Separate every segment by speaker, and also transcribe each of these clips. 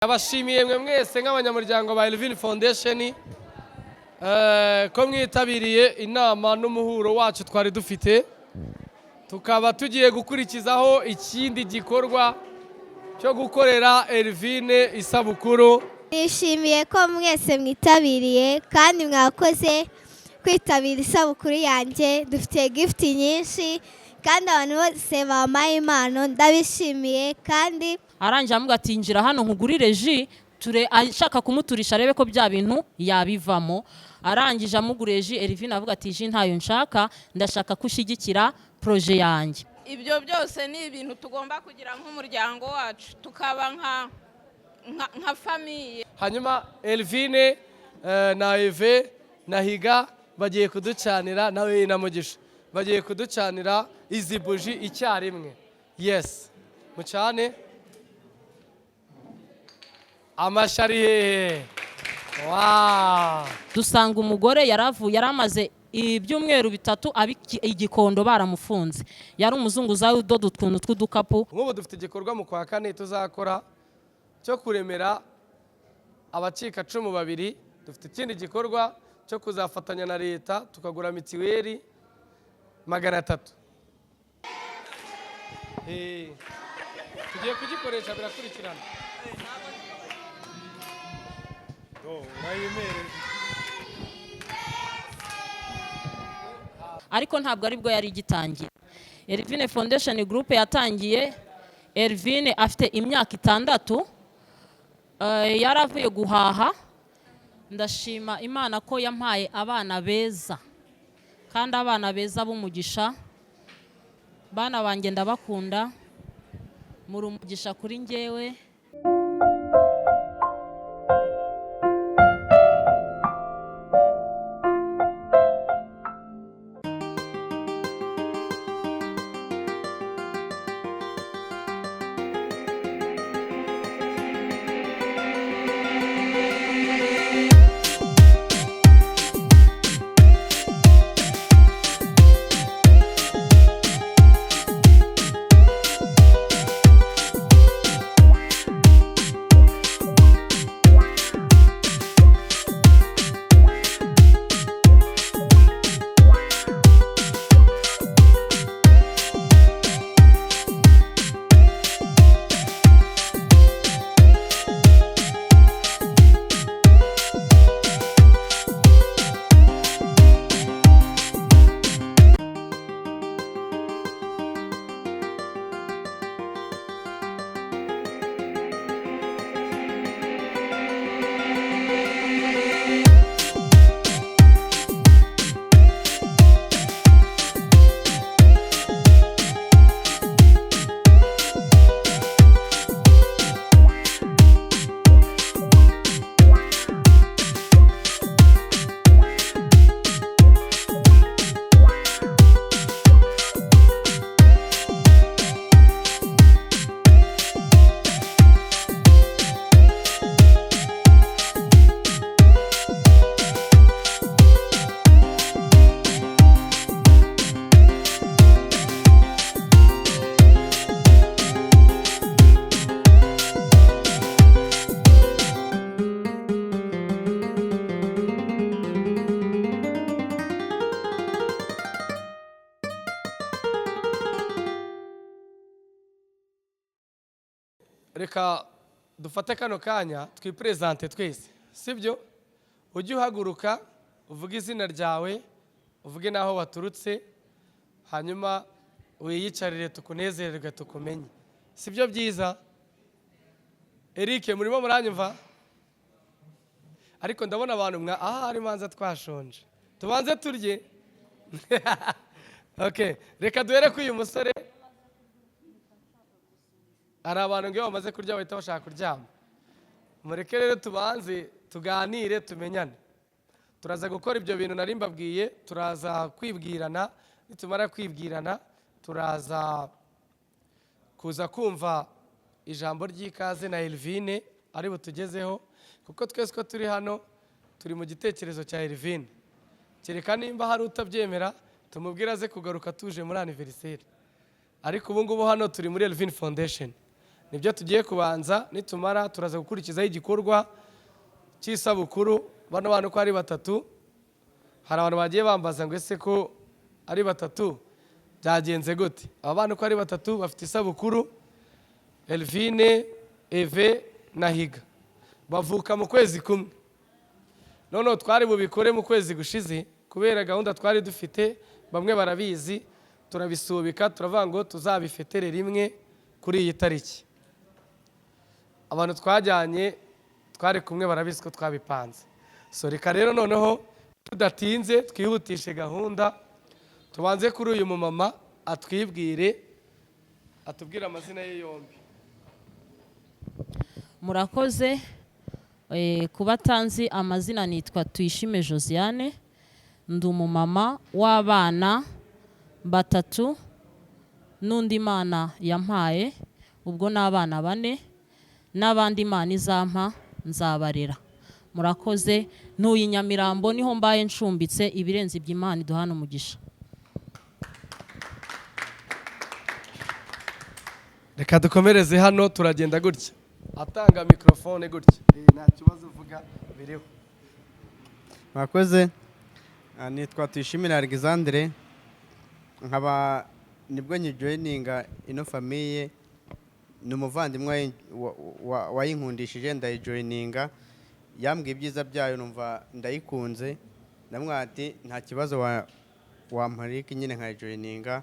Speaker 1: Abashimiye mwe mwese nk'abanyamuryango ba Elvin Foundation ko mwitabiriye inama n'umuhuro wacu twari dufite, tukaba tugiye gukurikizaho ikindi gikorwa cyo gukorera Elvine isabukuru.
Speaker 2: Nishimiye ko mwese mwitabiriye kandi mwakoze kwitabira isabukuru yanjye. Dufite gift nyinshi kandi abantu bose bampaye impano ndabishimiye kandi.
Speaker 3: Arangije aramubwira ati: "Injira hano nkugurire jus." Ture ashaka kumuturisha arebe ko bya bintu yabivamo. Arangije amuguriye jus, Elvine avuga ati: "Jus ntayo nshaka, ndashaka ko ushyigikira projet yanjye."
Speaker 4: Ibyo byose ni ibintu tugomba kugira nk'umuryango wacu, tukaba nka famille.
Speaker 1: Hanyuma Elvine na Eve na Higa bagiye kuducanira, nawe na Mugisha bagiye kuducanira izi buji icyarimwe. Yes, mucane. Amashyi ari hehe? Wow.
Speaker 3: Dusanga umugore yaravuye, yari amaze ibyumweru 3 igikondo baramufunze, yari umuzunguzayi udoda utuntu tw'udukapu.
Speaker 1: Nk'ubu dufite igikorwa mu kwa kane tuzakora cyo kuremera abacikacumu babiri. Dufite ikindi gikorwa cyo kuzafatanya na leta tukagura mitiweli 300. Tugiye kugikoresha, birakurikirana.
Speaker 3: Ariko ntabwo aribwo yari igitangiye. Elvine Foundation Group yatangiye Elvine afite imyaka 6, yari avuye guhaha. Ndashima Imana ko yampaye abana beza kandi abana beza b'umugisha. Bana banjye, ndabakunda, muri umugisha kuri njyewe.
Speaker 1: Reka dufate kano kanya twiperezante twese, sibyo? Ujye uhaguruka uvuge izina ryawe, uvuge n'aho waturutse, hanyuma wiyicarire tukunezererwe, tukumenye. Sibyo byiza? Eric, murimo muranyumva? Ariko ndabona abantu mwa aha hari manza twashonje, tubanze turye. Okay, reka duhere kuri uyu musore. Hari abantu ngo iyo bamaze kurya bahita bashaka kuryama. Mureke rero tubanze tuganire, tumenyane. Turaza gukora ibyo bintu nari mbabwiye, turaza kwibwirana. Nitumara kwibwirana, turaza kuza kumva ijambo ry'ikaze na Elvine ari butugezeho, kuko twese ko turi hano turi mu gitekerezo cya Elvine, kereka nimba hari utabyemera tumubwire aze kugaruka tuje muri anniversaire. Ariko ubu ngubu hano turi muri Elvin Foundation. Nibyo tugiye kubanza, nitumara turaza gukurikizaho igikorwa cy'isabukuru. Bano bantu uko ari batatu, hari abantu bagiye bambaza ngo ese ko ari batatu byagenze gute? Aba bana uko ari batatu bafite isabukuru, Elvine, Eve na Higa, bavuka mu kwezi kumwe. Noneho twari bubikore mu kwezi gushize, kubera gahunda twari dufite, bamwe barabizi, turabisubika, turavuga ngo tuzabifetere rimwe kuri iyi tariki. Abantu twajyanye twari kumwe barabizi ko twabipanze. So reka rero noneho tudatinze twihutishe gahunda, tubanze kuri uyu mumama atwibwire, atubwire amazina ye yombi.
Speaker 3: Murakoze. Kuba atanzi amazina, nitwa Tuyishime Josiane, ndi umumama w'abana batatu n'undi Imana yampaye, ubwo ni abana bane, n'abandi Imana izampa nzabarera. Murakoze. Ntuye i Nyamirambo, niho mbaye ncumbitse. Ibirenze ibyo, Imana iduhana umugisha.
Speaker 1: Reka dukomereze hano, turagenda gutya, atanga mikorofone gutya. Nta kibazo, uvuga biriho.
Speaker 5: Murakoze. Nitwa Tuyishimire Alexandre, nkaba nibwo nyijoyininga ino famille. Ni umuvandimwe wayinkundishije ndayijoyininga, yambwiye ibyiza byayo numva ndayikunze, ndamubwira ati nta kibazo, wamparika nyine nkayijoyininga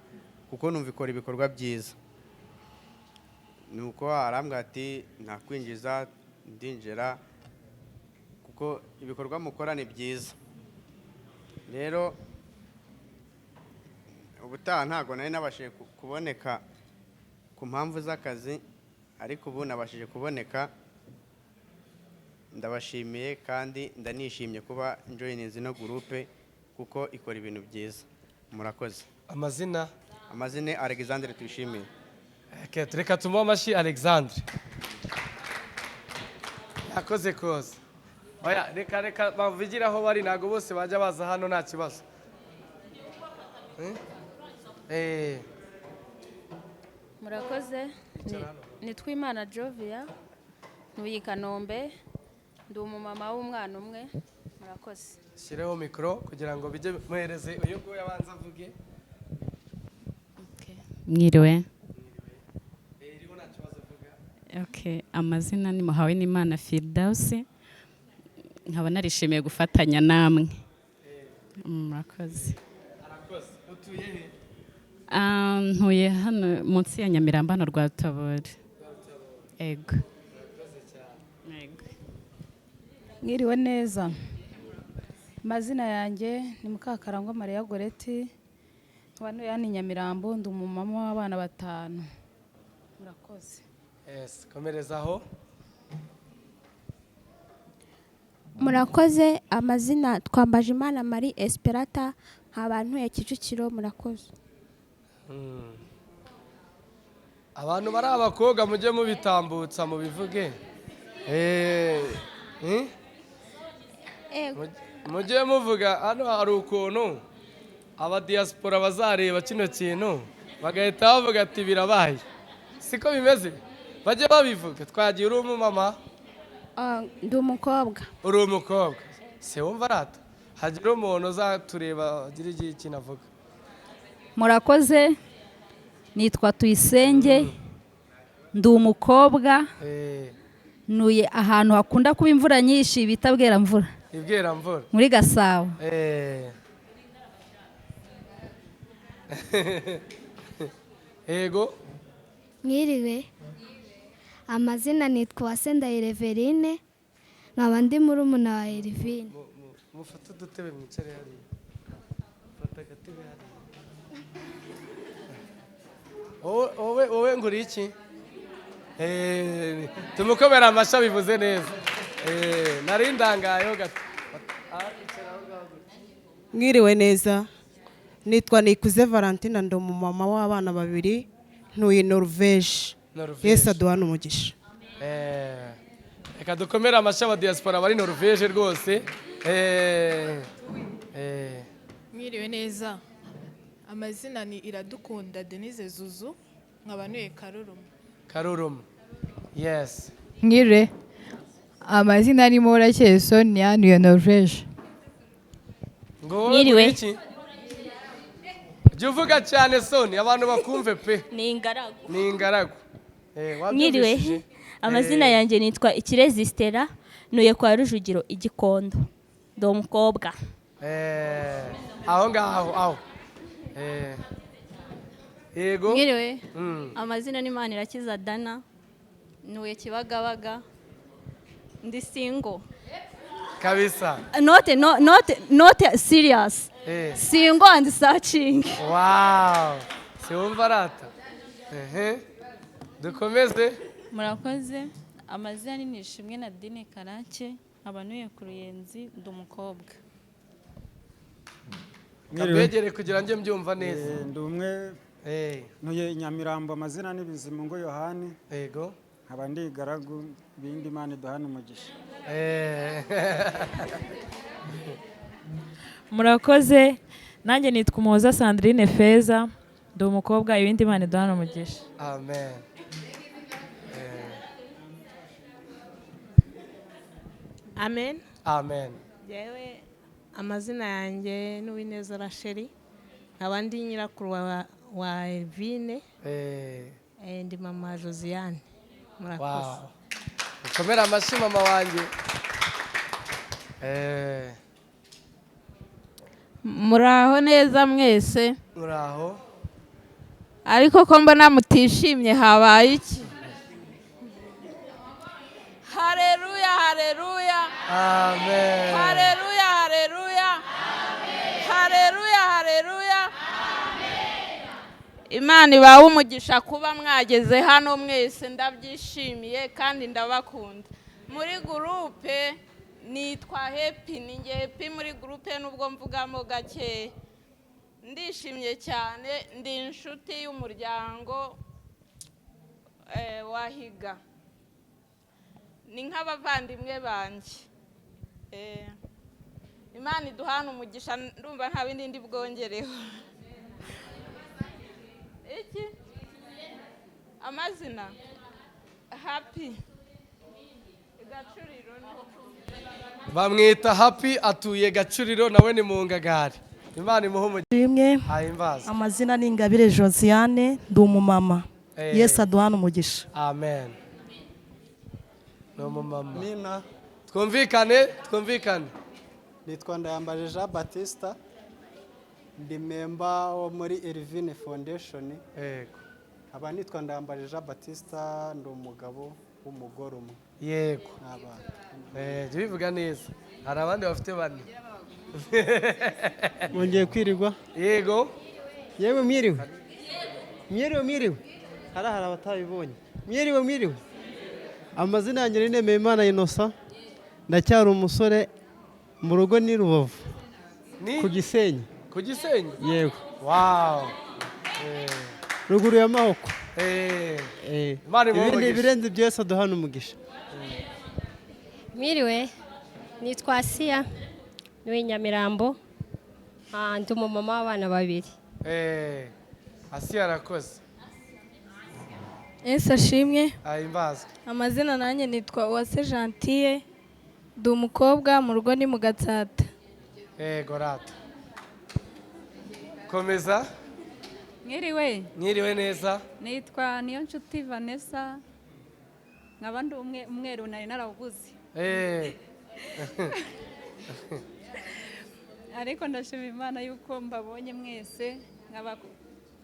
Speaker 5: kuko numva ikora ibikorwa byiza. Nuko arambwira ati nta kwinjiza, ndinjira kuko ibikorwa mukora ni byiza. Rero ubutaha ntabwo nari nabashije kuboneka ku mpamvu z'akazi, ariko ubu nabashije kuboneka. Ndabashimiye kandi ndanishimye kuba njoyininze ino groupe kuko ikora ibintu byiza. Murakoze.
Speaker 1: Amazina?
Speaker 5: Amazina Alexandre Tuyishimiye.
Speaker 1: Okay, reka tumuhe amashyi. Alexandre yakoze koza. Oya, reka bavugire aho bari, ntabwo bose bajya baza hano, nta kibazo. Eh?
Speaker 6: Murakoze. Nitwa Imana Jovia, ntuye i Kanombe, ndi umumama w'umwana umwe. Murakoze.
Speaker 1: Shyireho mikoro kugira ngo bijye muhereze uyu nguyu abanza avuge.
Speaker 7: Mwiriwe.
Speaker 1: Iriho, nta kibazo, uvuga.
Speaker 7: Okay, amazina ni Muhawenimana Firdausi, nkaba narishimiye gufatanya namwe. Murakoze.
Speaker 1: Arakoze. Utuye he?
Speaker 7: Ntuye hano munsi ya Nyamirambo, hano Rwarutabura. Ego. Ego.
Speaker 8: Mwiriwe neza. Amazina yanjye ni Mukakarangwa Mariya Goreti, nkaba ntuye hano i Nyamirambo, ndi umumama w'abana batanu. Murakoze.
Speaker 1: Yes, komereza aho.
Speaker 2: Murakoze. Amazina twambaje Imana Marie Esperata, nkaba ntuye Kicukiro. Murakoze.
Speaker 1: Abantu bari abakobwa mujye mubitambutsa mubivuge. Eh? Mujye muvuga. Hano hari ukuntu abadiyasipora bazareba kino kintu bagahita bavuga ati birabaye, siko bimeze? Bajye babivuga. Twagiye, uri umumama?
Speaker 2: Ndi umukobwa.
Speaker 1: Uri umukobwa se? Wumva arata hagira umuntu uzatureba agira igihe ikintu avuga.
Speaker 9: Murakoze. Nitwa Tuyisenge, ndi umukobwa, ntuye ahantu hakunda kuba imvura nyinshi bita Bweramvura.
Speaker 1: Ibweramvura.
Speaker 9: Muri Gasabo.
Speaker 1: Yego.
Speaker 2: Mwiriwe. Amazina nitwa Uwase Reverine, nkaba ndi murumuna wa Elvine.
Speaker 1: Mufate udutebe mwicare hariya. Fata agatebe hariya. Wowe ngo uri iki? Tumukomere amashyi, bivuze neza. Nari ndangayeho gato. Icara aho ngaho gutya.
Speaker 10: Mwiriwe neza. Nitwa Nikuze Valentina, ndi umumama w'abana babiri, ntuye Norvège.
Speaker 1: Norvège.
Speaker 10: Yesu aduhane umugisha.
Speaker 1: Reka dukomere amashyi aba diaspora bari Norvège rwose.
Speaker 11: Mwiriwe neza. Amazina ni Iradukunda Denise Zuzu, nkaba ntuye Karuruma.
Speaker 1: Karuruma. Yes.
Speaker 12: Mwiriwe. Amazina ni Muhorakeye Sonia, niyo Norvège.
Speaker 1: Ngo wowe
Speaker 13: Mwiriwe.
Speaker 1: uri iki? Jya uvuga cyane Soni, abantu bakumve pe.
Speaker 13: Ni ingaragu.
Speaker 1: Ni ingaragu.
Speaker 13: Mwiriwe.
Speaker 1: Wabyumvishije?
Speaker 13: Amazina yanjye nitwa Ikirezi Stella, ntuye kwa Rujugiro Igikondo, ndi umukobwa.
Speaker 1: Aho ngaho aho. Yego.
Speaker 14: Mwiriwe. Amazina ni Manirakiza Dana, ntuye Kibagabaga, ndi single.
Speaker 1: Kabisa.
Speaker 14: Not, no, not, not serious. Single and searching.
Speaker 1: Wow. Siwumva arata. Ehe. Dukomeze.
Speaker 15: Murakoze. Amazina ni Nishimwe na Dine Karake, nkaba ntuye ku Ruyenzi, ndi umukobwa.
Speaker 1: Kabegere kugira njye mbyumva neza.
Speaker 16: Ndi umwe, ntuye i Nyamirambo, amazina ni Bizimungu Yohani.
Speaker 1: Yego.
Speaker 16: Nkaba ndi ingaragu, ibindi Imana iduhane umugisha.
Speaker 17: Murakoze. Nanjye nitwa Umuhoza Sandrine Feza, ndi umukobwa, ibindi Imana iduhane umugisha.
Speaker 1: Amen.
Speaker 18: Amen.
Speaker 1: Amen.
Speaker 18: Yewe, amazina yanjye ni Uwineza Rachel, nkaba ndi nyirakuru wa Elvine. Ndi mama Josiane. Murakoze.
Speaker 1: Wow. Ukomere amashyi mama wanjye.
Speaker 4: Muraho neza mwese.
Speaker 1: Muraho.
Speaker 4: Ariko ko mbona mutishimye, habaye iki? Haleluya, haleluya.
Speaker 1: Amen.
Speaker 4: Haleluya, haleluya. Haleluya, haleluya. Imana ibahe umugisha kuba mwageze hano mwese, ndabyishimiye kandi ndabakunda. Muri groupe nitwa Happy, ni nge Happy muri groupe nubwo mvugamo gake. Ndishimye cyane, ndi inshuti y'umuryango wa Higa. Ni nk'abavandimwe banjye. Imana iduhane umugisha, ndumva nta bindi ndi bwongereho. Iki? Amazina? Happy. Gacuriro.
Speaker 1: Bamwita Happy, atuye Gacuriro, nawe ni mu ngagari. Imana imuhe umugisha.
Speaker 19: Rimwe.
Speaker 1: Ahimbaza.
Speaker 19: Amazina ni Ingabire Josiane, ndi umumama. Yesu aduhane umugisha.
Speaker 1: Amen. Ni umumama. Mina. Twumvikane, twumvikane.
Speaker 20: Nitwa Ndayambaje Jean Baptiste, ndi memba wo muri Elvine Foundation.
Speaker 1: Yego.
Speaker 20: Aba nitwa Ndayambaje Jean Baptiste, ndi umugabo w'umugore umwe.
Speaker 1: Yego.
Speaker 20: N'abana.
Speaker 1: Jya ubivuga neza. Hari abandi bafite bane.
Speaker 20: Mwongeye kwirirwa?
Speaker 1: Yego.
Speaker 20: Yewe mwiriwe. Mwiriwe mwiriwe. Hari abatabibonye. Mwiriwe mwiriwe. Amazina yanjye ni Nemeyimana Innocent. Ndacyari umusore, mu rugo ni Rubavu. Ku Gisenyi.
Speaker 1: Ku Gisenyi?
Speaker 20: Yego.
Speaker 1: Wow.
Speaker 20: Ruguru ya Mahoko.
Speaker 1: Imana imuhe
Speaker 20: Ibindi
Speaker 1: umugisha.
Speaker 20: birenze byose aduhana umugisha.
Speaker 21: Mwiriwe, nitwa Asiya, ni Nyamirambo, ndi umumama w'abana babiri.
Speaker 1: Asiya arakoze.
Speaker 11: Yesu ashimwe.
Speaker 1: Ahimbazwe.
Speaker 11: Amazina nanjye nitwa Uwase Gentille, ndi umukobwa, mu rugo ni mu Gatsata.
Speaker 1: Yego rata. Komeza.
Speaker 6: Mwiriwe.
Speaker 1: Mwiriwe neza.
Speaker 6: Nitwa Niyonshuti Vanessa, nkaba ndi umwe umweru nari narawubuze. Ariko ndashima Imana yuko mbabonye mwese, nkaba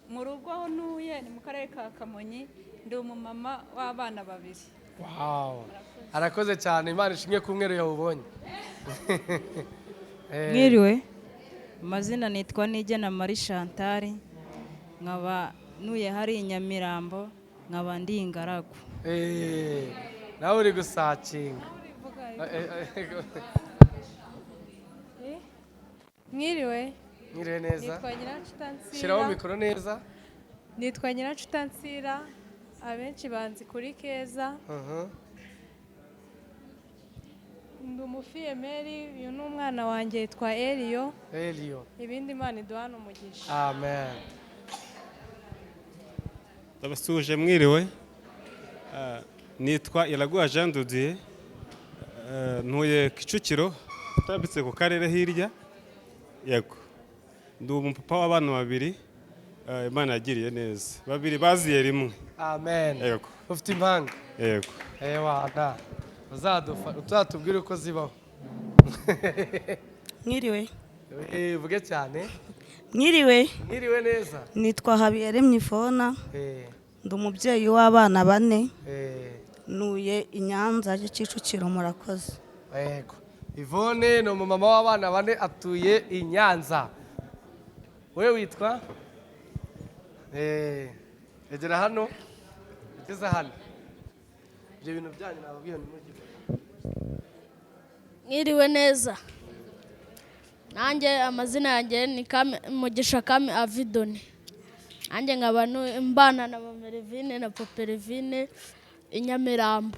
Speaker 6: mu rugo aho ntuye ni mu karere ka Kamonyi, ndi umumama w'abana babiri.
Speaker 1: Wow. Arakoze cyane, Imana ishimwe ku mweru yawubonye.
Speaker 22: Mwiriwe. Amazina nitwa Nigena Marie Chantal, nkaba ntuye hari i Nyamirambo, nkaba ndi ingaragu.
Speaker 1: Nawe uri gusakinga.
Speaker 11: Mwiriwe.
Speaker 1: Mwiriwe neza.
Speaker 11: Nitwa Nyiranshuti.
Speaker 1: Shyiraho mikoro neza.
Speaker 11: Nitwa Nyiranshuti Ansira, abenshi banzi kuri Keza. Ndi umufiyemeri, uyu ni umwana wanjye yitwa Eliyo.
Speaker 1: Eliyo.
Speaker 11: Ibindi Imana iduhane umugisha.
Speaker 1: Amen.
Speaker 23: Ndabasuje mwiriwe.
Speaker 3: Nitwa Iraguha Jean Didier, ntuye Kicukiro, utambitse ku karere hirya. Yego, ndi umupapa w'abana babiri, Imana yagiriye neza, babiri baziye rimwe.
Speaker 1: Amen.
Speaker 3: Yego.
Speaker 1: Ufite impanga?
Speaker 3: Yego.
Speaker 1: Ewana, uzatubwire uko zibaho.
Speaker 5: Mwiriwe.
Speaker 1: Vuge cyane.
Speaker 5: Mwiriwe.
Speaker 1: Mwiriwe neza.
Speaker 5: Nitwa Habiyaremye Ivona. Ndi umubyeyi w'abana bane. Ntuye i Nyanza ya Kicukiro. Murakoze.
Speaker 1: Yego. Ivone ni umumama w'abana bane, atuye i Nyanza. Wowe witwa? Egera hano, ugeze hano. Ibyo bintu byanyu nababwiye ntimugire.
Speaker 23: Mwiriwe neza. Nanjye amazina yanjye ni Mugisha Kami Avidoni. Nanjye nkaba mbana na Mama Elvine na Papa Elvine i Nyamirambo.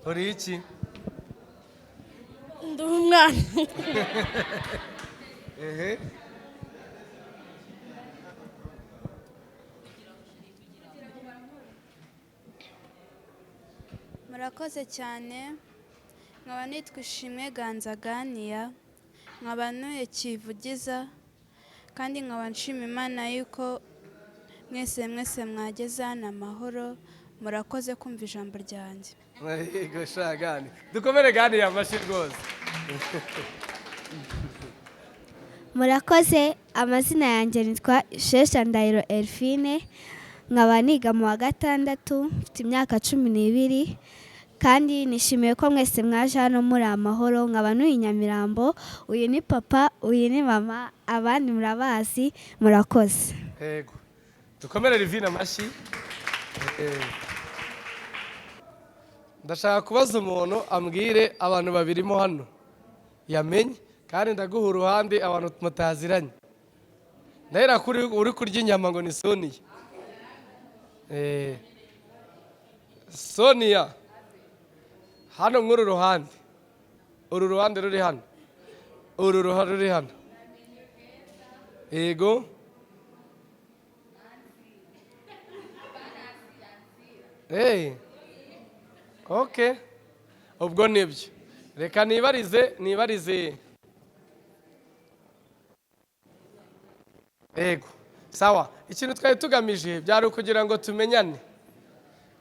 Speaker 1: Uri iki?
Speaker 23: Ndi umwana.
Speaker 24: Murakoze cyane. Nkaba nitwa Ishimwe Ganzaganiya, nkaba ntuye Kivugiza, kandi nkaba nshima Imana yuko mwese mwese mwageze hano amahoro. Murakoze kumva ijambo ryanjye.
Speaker 1: Yego sha Gani, dukomere Gani amashyi rwose.
Speaker 2: Murakoze. Amazina yanjye nitwa Shesha Ndahiro Elfine, nkaba niga mu wa gatandatu, mfite imyaka 12, kandi nishimiye ko mwese mwaje hano muri amahoro. Nkaba ntuye i Nyamirambo. Uyu ni papa, uyu ni mama, abandi murabazi. Murakoze.
Speaker 1: Yego, dukomere Elvine amashyi. Ndashaka kubaza umuntu ambwire abantu babirimo hano yamenye, kandi ndaguha uruhande abantu mutaziranye. Ndahera kuri uri kurya inyama ngo ni Sonia. Sonia, hano nk'uru ruhande, uru ruhande ruri hano, uru ruhande ruri hano. Yego. Okay, ubwo nibyo. Reka nibarize. Yego, sawa. Ikintu twari tugamije byari ukugira ngo tumenyane.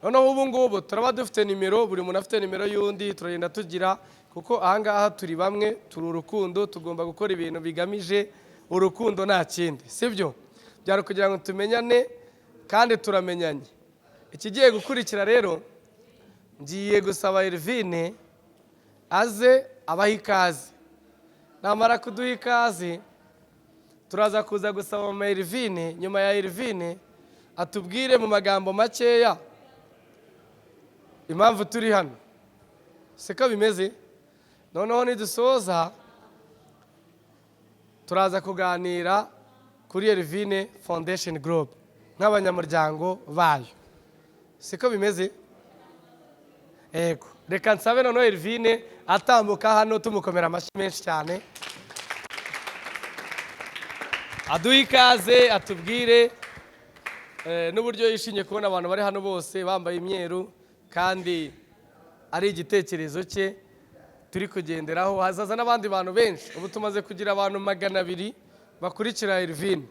Speaker 1: Noneho ubu ngubu turaba dufite nimero, buri muntu afite nimero y'undi, turagenda tugira, kuko ahangaha turi bamwe, turi urukundo, tugomba gukora ibintu bigamije urukundo nta kindi, sibyo? Byari ukugira ngo tumenyane kandi turamenyanye. Ikigiye gukurikira rero, ngiye gusaba Elvine aze abaha ikaze. Namara kuduha ikaze, turaza kuza gusaba mama Elvine, nyuma ya Elvine atubwire mu magambo makeya impamvu turi hano, siko bimeze? Noneho nidusoza turaza kuganira kuri Elvine Foundation Group nk'abanyamuryango bayo, siko bimeze? Yego, reka nsabe noneho Elvine atambuka hano, tumukomera amashyi menshi cyane, aduhe ikaze, atubwire n'uburyo yishimye kubona abantu bari hano bose bambaye imyeru, kandi ari igitekerezo cye turi kugenderaho. Hazaza n'abandi bantu benshi. Ubu tumaze kugira abantu 200 bakurikira Elvine,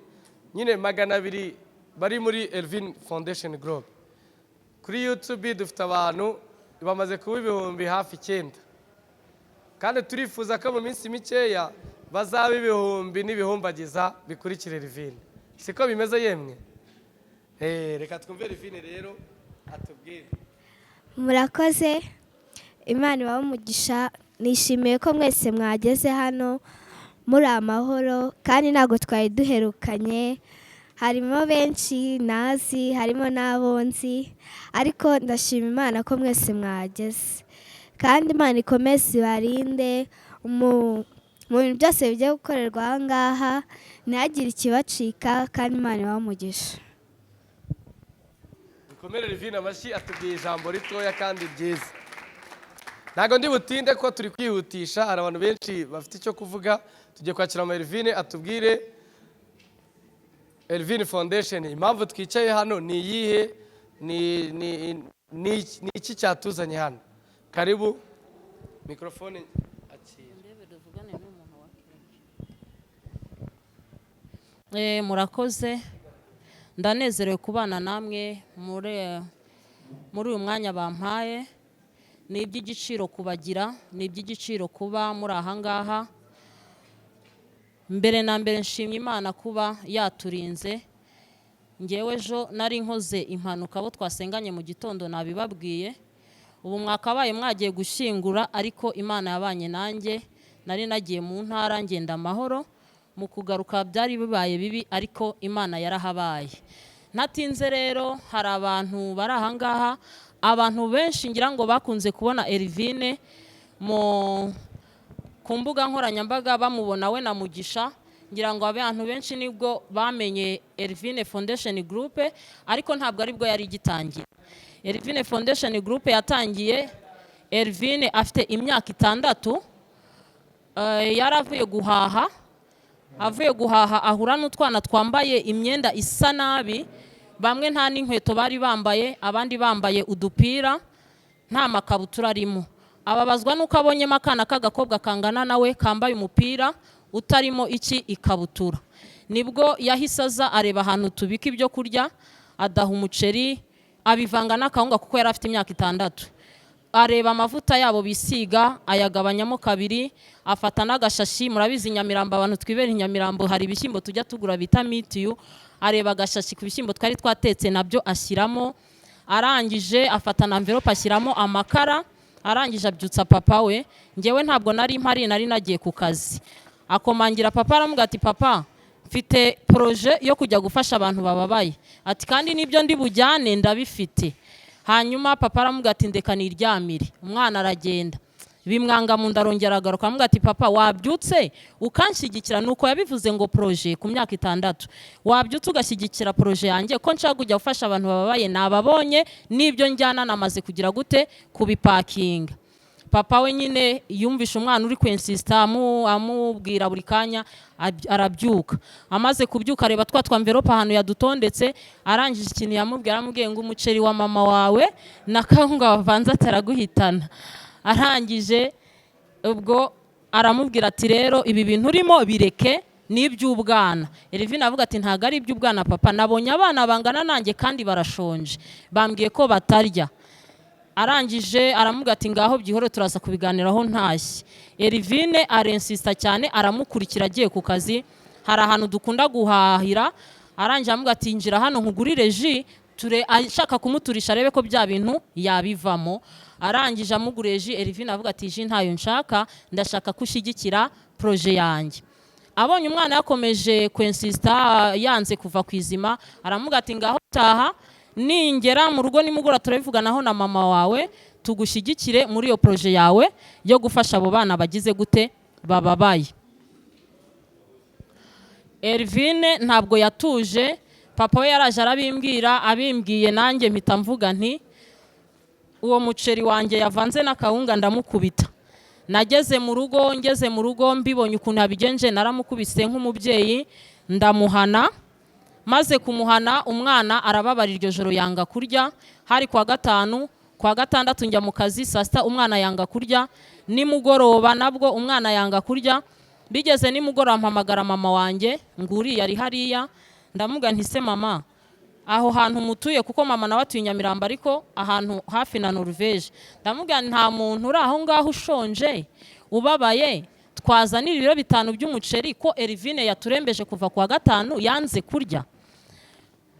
Speaker 1: nyine 200 bari muri Elvine Foundation Group. Kuri YouTube dufite abantu bamaze kuba 9,000 hafi, kandi turifuza ko mu minsi mikeya bazaba ibihumbi n'ibihumbagiza bikurikira Elvine, siko bimeze yemwe? Reka twumve Elvine rero atubwire.
Speaker 2: Murakoze. Imana ibahe umugisha. Nishimiye ko mwese mwageze hano muri amahoro, kandi ntabwo twari duherukanye. Harimo benshi nazi, harimo n'abo nzi, ariko ndashima Imana ko mwese mwageze, kandi Imana ikomeze ibarinde mu bintu byose bigiye gukorerwa aha ngaha, ntihagire ikibacika, kandi Imana ibahe umugisha.
Speaker 1: Dukomere Elvine amashyi, atubwiye ijambo ritoya kandi ryiza. Ntabwo ndi butinde ko turi kwihutisha, hari abantu benshi bafite icyo kuvuga. Tugiye kwakira mama Elvine atubwire Elvine Foundation impamvu twicaye hano ni iyihe, Ni iki cyatuzanye hano? Karibu, mikorofone akira.
Speaker 7: Murakoze, ndanezerewe kubana namwe muri uyu mwanya bampaye. Ni iby'igiciro kubagira, ni iby'igiciro kuba muri aha ngaha. Mbere na mbere nshimye Imana kuba yaturinze. Ngewe ejo nari nkoze impanuka, abo twasenganye mu gitondo nabibabwiye. Ubu mwakabaye mwagiye gushyingura, ariko Imana yabanye nanjye. Nari nagiye mu ntara ngenda amahoro, mu kugaruka byari bibaye bibi, ariko Imana yarahabaye. Ntatinze rero, hari abantu bari aha ngaha, abantu benshi ngira ngo bakunze kubona Elvine ku mbuga nkoranyambaga, bamubona we na Mugisha. Ngira ngo abantu benshi nibwo bamenye Elvine Foundation Group, ariko ntabwo aribwo yari igitangira. Elvine Foundation Group yatangiye Elvine afite imyaka 6. Yaravuye guhaha, avuye guhaha ahura n'utwana twambaye imyenda isa nabi, bamwe nta n'inkweto bari bambaye, abandi bambaye udupira nta makabutura arimo. Ababazwa nuko abonyemo akana k'agakobwa kangana nawe kambaye umupira utarimo iki ikabutura. Nibwo yahise aza areba ahantu tubika ibyo kurya, adaha umuceri abivanga n'akawunga kuko yari afite imyaka 6. Areba amavuta yabo bisiga ayagabanyamo kabiri, afata n'agashashi. Murabizi Nyamirambo, abantu twibera i Nyamirambo hari ibishyimbo tujya tugura bita mitiyu. Areba agashashi ku bishyimbo twari twatetse nabyo ashyiramo, arangije afata na envelope ashyiramo amakara, arangije abyutsa papa we. Ngewe ntabwo nari mpari, nari nagiye ku kazi. Akomangira papa aramubwira ati papa, mfite projet yo kujya gufasha abantu bababaye, ati kandi nibyo ndi bujyane ndabifite. Hanyuma papa aramubwira ati ndeka niryamire. Umwana aragenda bimwanga mu ndarongera agaruka aramubwira ati papa, wabyutse ukanshyigikira? Nuko yabivuze ngo projet ku myaka 6, wabyutse ugashyigikira projet yanjye ko nshaka kujya gufasha abantu bababaye, nababonye nibyo njyana namaze kugira gute kubipakinga. Papa we nyine yumvisha umwana uri kwensista amubwira buri kanya, arabyuka. Amaze kubyuka areba twa twamverope ahantu yadutondetse, arangije ikintu yamubwira aramubwiye ngo umuceri wa mama wawe na kawunga wavanze ataraguhitana. Arangije ubwo aramubwira ati rero ibi bintu urimo bireke, ni iby'ubwana. Elvine avuga ati ntago ari iby'ubwana papa, nabonye abana bangana nanjye kandi barashonje, bambwiye ko batarya. Arangije aramubwira ati ngaho byihore turaza kubiganiraho ntashye. Elvine arensista cyane aramukurikira agiye ku kazi, hari ahantu dukunda guhahira. Arangije aramubwira ati injira hano nkugurire ji, ture ashaka kumuturisha arebe ko bya bintu yabivamo. Arangije amuguriye ji, Elvine avuga ati ji ntayo nshaka, ndashaka kushyigikira projet yanjye. Abonye umwana yakomeje kwensista yanze kuva ku izima, aramubwira ati ngaho taha, ningera mu rugo nimugora turabivuganaho na mama wawe, tugushyigikire muri iyo projet yawe yo gufasha abo bana bagize gute bababaye. Elvine ntabwo yatuje, papa we yaraje arabimbwira, abimbwiye nanjye mpita mvuga nti uwo muceri wanjye yavanze n'akawunga ndamukubita. Nageze mu rugo, ngeze mu rugo mbibonye ukuntu yabigenje, naramukubise nk'umubyeyi ndamuhana. Maze kumuhana umwana arababara iryo joro yanga kurya. Hari kwa gatanu, kwa gatandatu njya mu kazi saa sita umwana yanga kurya, nimugoroba nabwo umwana yanga kurya. Bigeze nimugoroba mpamagara mama wanjye nguriya ari hariya, ndamuga nti se mama, aho hantu mutuye, kuko mama nawe atuye Nyamirambo ariko ahantu hafi na Norvege, ndamuga nta muntu uri aho ngaho ushonje ubabaye twazanira ibiro 5 by'umuceri ko Elvine yaturembeje kuva kwa gatanu yanze kurya.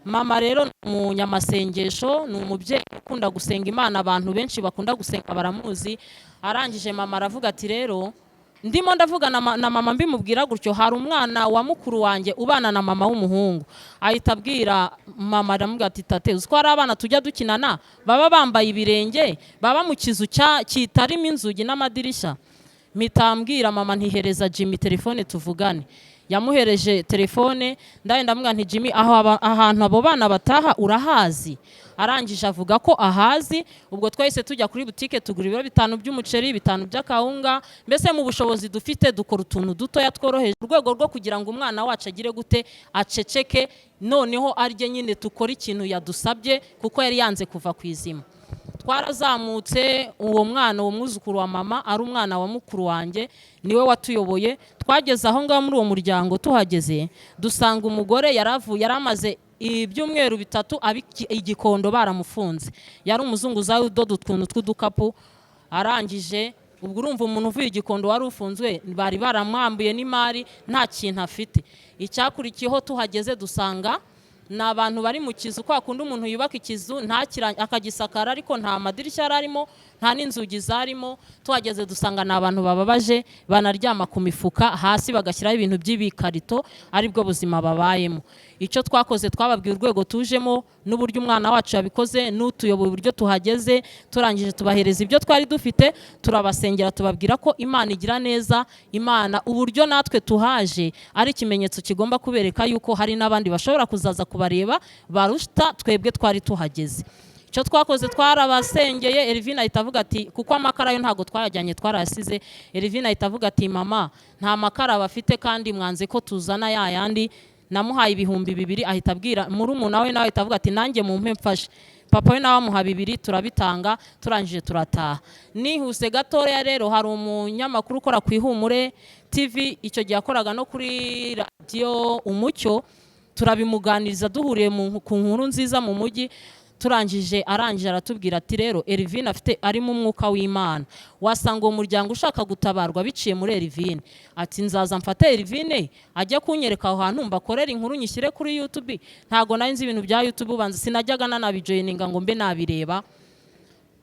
Speaker 7: Mama rero umunyamasengesho, ni umubyeyi ukunda gusenga Imana, abantu benshi bakunda gusenga baramuzi. Arangije mama aravuga ati rero ndimo ndavuga na mama mbimubwira gutyo, hari umwana wa mukuru wanjye ubana na mama w'umuhungu. Ahita abwira mama aramubwira ati tate, uzi ko hari abana tujya dukinana baba bambaye ibirenge, baba mu kizu kitarimo inzugi n'amadirishya. Mpita mbwira mama ntihereza Jimmy telefone tuvugane. Yamuhereje telefone, ndaye ndamubwira nti Jimmy, aho ahantu abo bana bataha urahazi? Arangije avuga ko ahazi. Ubwo twahise tujya kuri butike tugura ibiro 5 by'umuceri, 5 by'akawunga, mbese mu bushobozi dufite dukora utuntu dutoya tworoheje, urwego rwo kugira ngo umwana wacu agire gute, aceceke, noneho arye nyine, tukore ikintu yadusabye kuko yari yanze kuva ku izima. Twarazamutse, uwo mwana, uwo mwuzukuru wa mama, ari umwana wa mukuru wanjye, niwe watuyoboye. Twageze aho ngaho muri uwo muryango, tuhageze dusanga umugore yaravuye, yaramaze ibyumweru 3 igikondo baramufunze, yari umuzunguzayi udoda utuntu tw'udukapu. Arangije ubwo urumva umuntu uvuye igikondo wari ufunzwe, bari baramwambuye n'imari, nta kintu afite. Icyakurikiyeho tuhageze dusanga ni abantu bari mu kizu, kwa kundi umuntu yubaka ikizu akagisakara ariko nta madirishya yararimo, nta n'inzugi zarimo. Tuhageze dusanga ni abantu bababaje, banaryama ku mifuka hasi, bagashyiraho ibintu by'ibikarito, aribwo buzima babayemo. Icyo twakoze, twababwiye urwego tujemo n'uburyo umwana wacu yabikoze n'utuyoboye uburyo tuhageze. Turangije tubahereza ibyo twari dufite, turabasengera, tubabwira ko Imana igira neza, Imana uburyo natwe tuhaje ari ikimenyetso kigomba kubereka yuko hari n'abandi bashobora kuzaza kubareba baruta twebwe twari tuhageze. Icyo twakoze, twarabasengeye. Elvine ahita avuga ati, kuko amakara yo ntago twayajyanye, twarayasize. Elvine ahita avuga ati mama, nta makara bafite kandi mwanze ko tuzana ya yandi. Namuhaye 2000, ahita abwira murumuna we, nawe ahita avuga ati nanjye mumpe mfashe. Papa we nawe amuha 2, turabitanga, turangije turataha. Nihuse gatoya rero, hari umunyamakuru ukora ku Ihumure TV, icyo gihe yakoraga no kuri radio Umucyo, turabimuganiriza duhuriye ku nkuru nziza mu mujyi. Turangije arangije aratubwira ati rero Elvine afite arimo umwuka w'Imana, wasanga uwo muryango ushaka gutabarwa biciye muri Elvine. Ati nzaza mfate Elvine ajya kunyereka aho hantu mbakorera inkuru nyishyire kuri YouTube. Ntago nari nzi ibintu bya YouTube, ubanza sinajyaga nanabijoininga ngo mbe nabireba.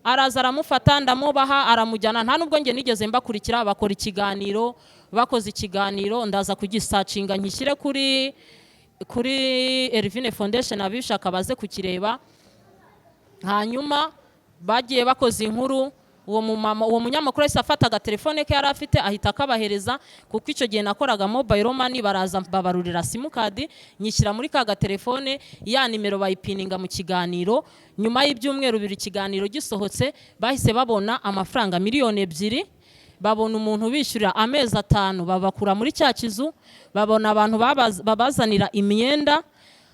Speaker 7: Araza aramufata, ndamubaha, aramujyana, nta nubwo nge nigeze mbakurikira. Bakora ikiganiro, bakoze ikiganiro ndaza kugisacinga nkishyire kuri Elvine Foundation, abishaka baze kukireba. Hanyuma bagiye bakoze inkuru, uwo mumama, uwo munyamakuru yahise afata agatelefone ke yari afite ahita akabahereza, kuko icyo gihe nakoraga mobile money, baraza babarurira simukadi nyishyira muri ka gatelefone, ya nimero bayipininga mu kiganiro. Nyuma y'ibyumweru 2 ikiganiro gisohotse, bahise babona amafaranga 2,000,000, babona umuntu bishyurira amezi 5, babakura muri cya kizu, babona abantu babazanira imyenda.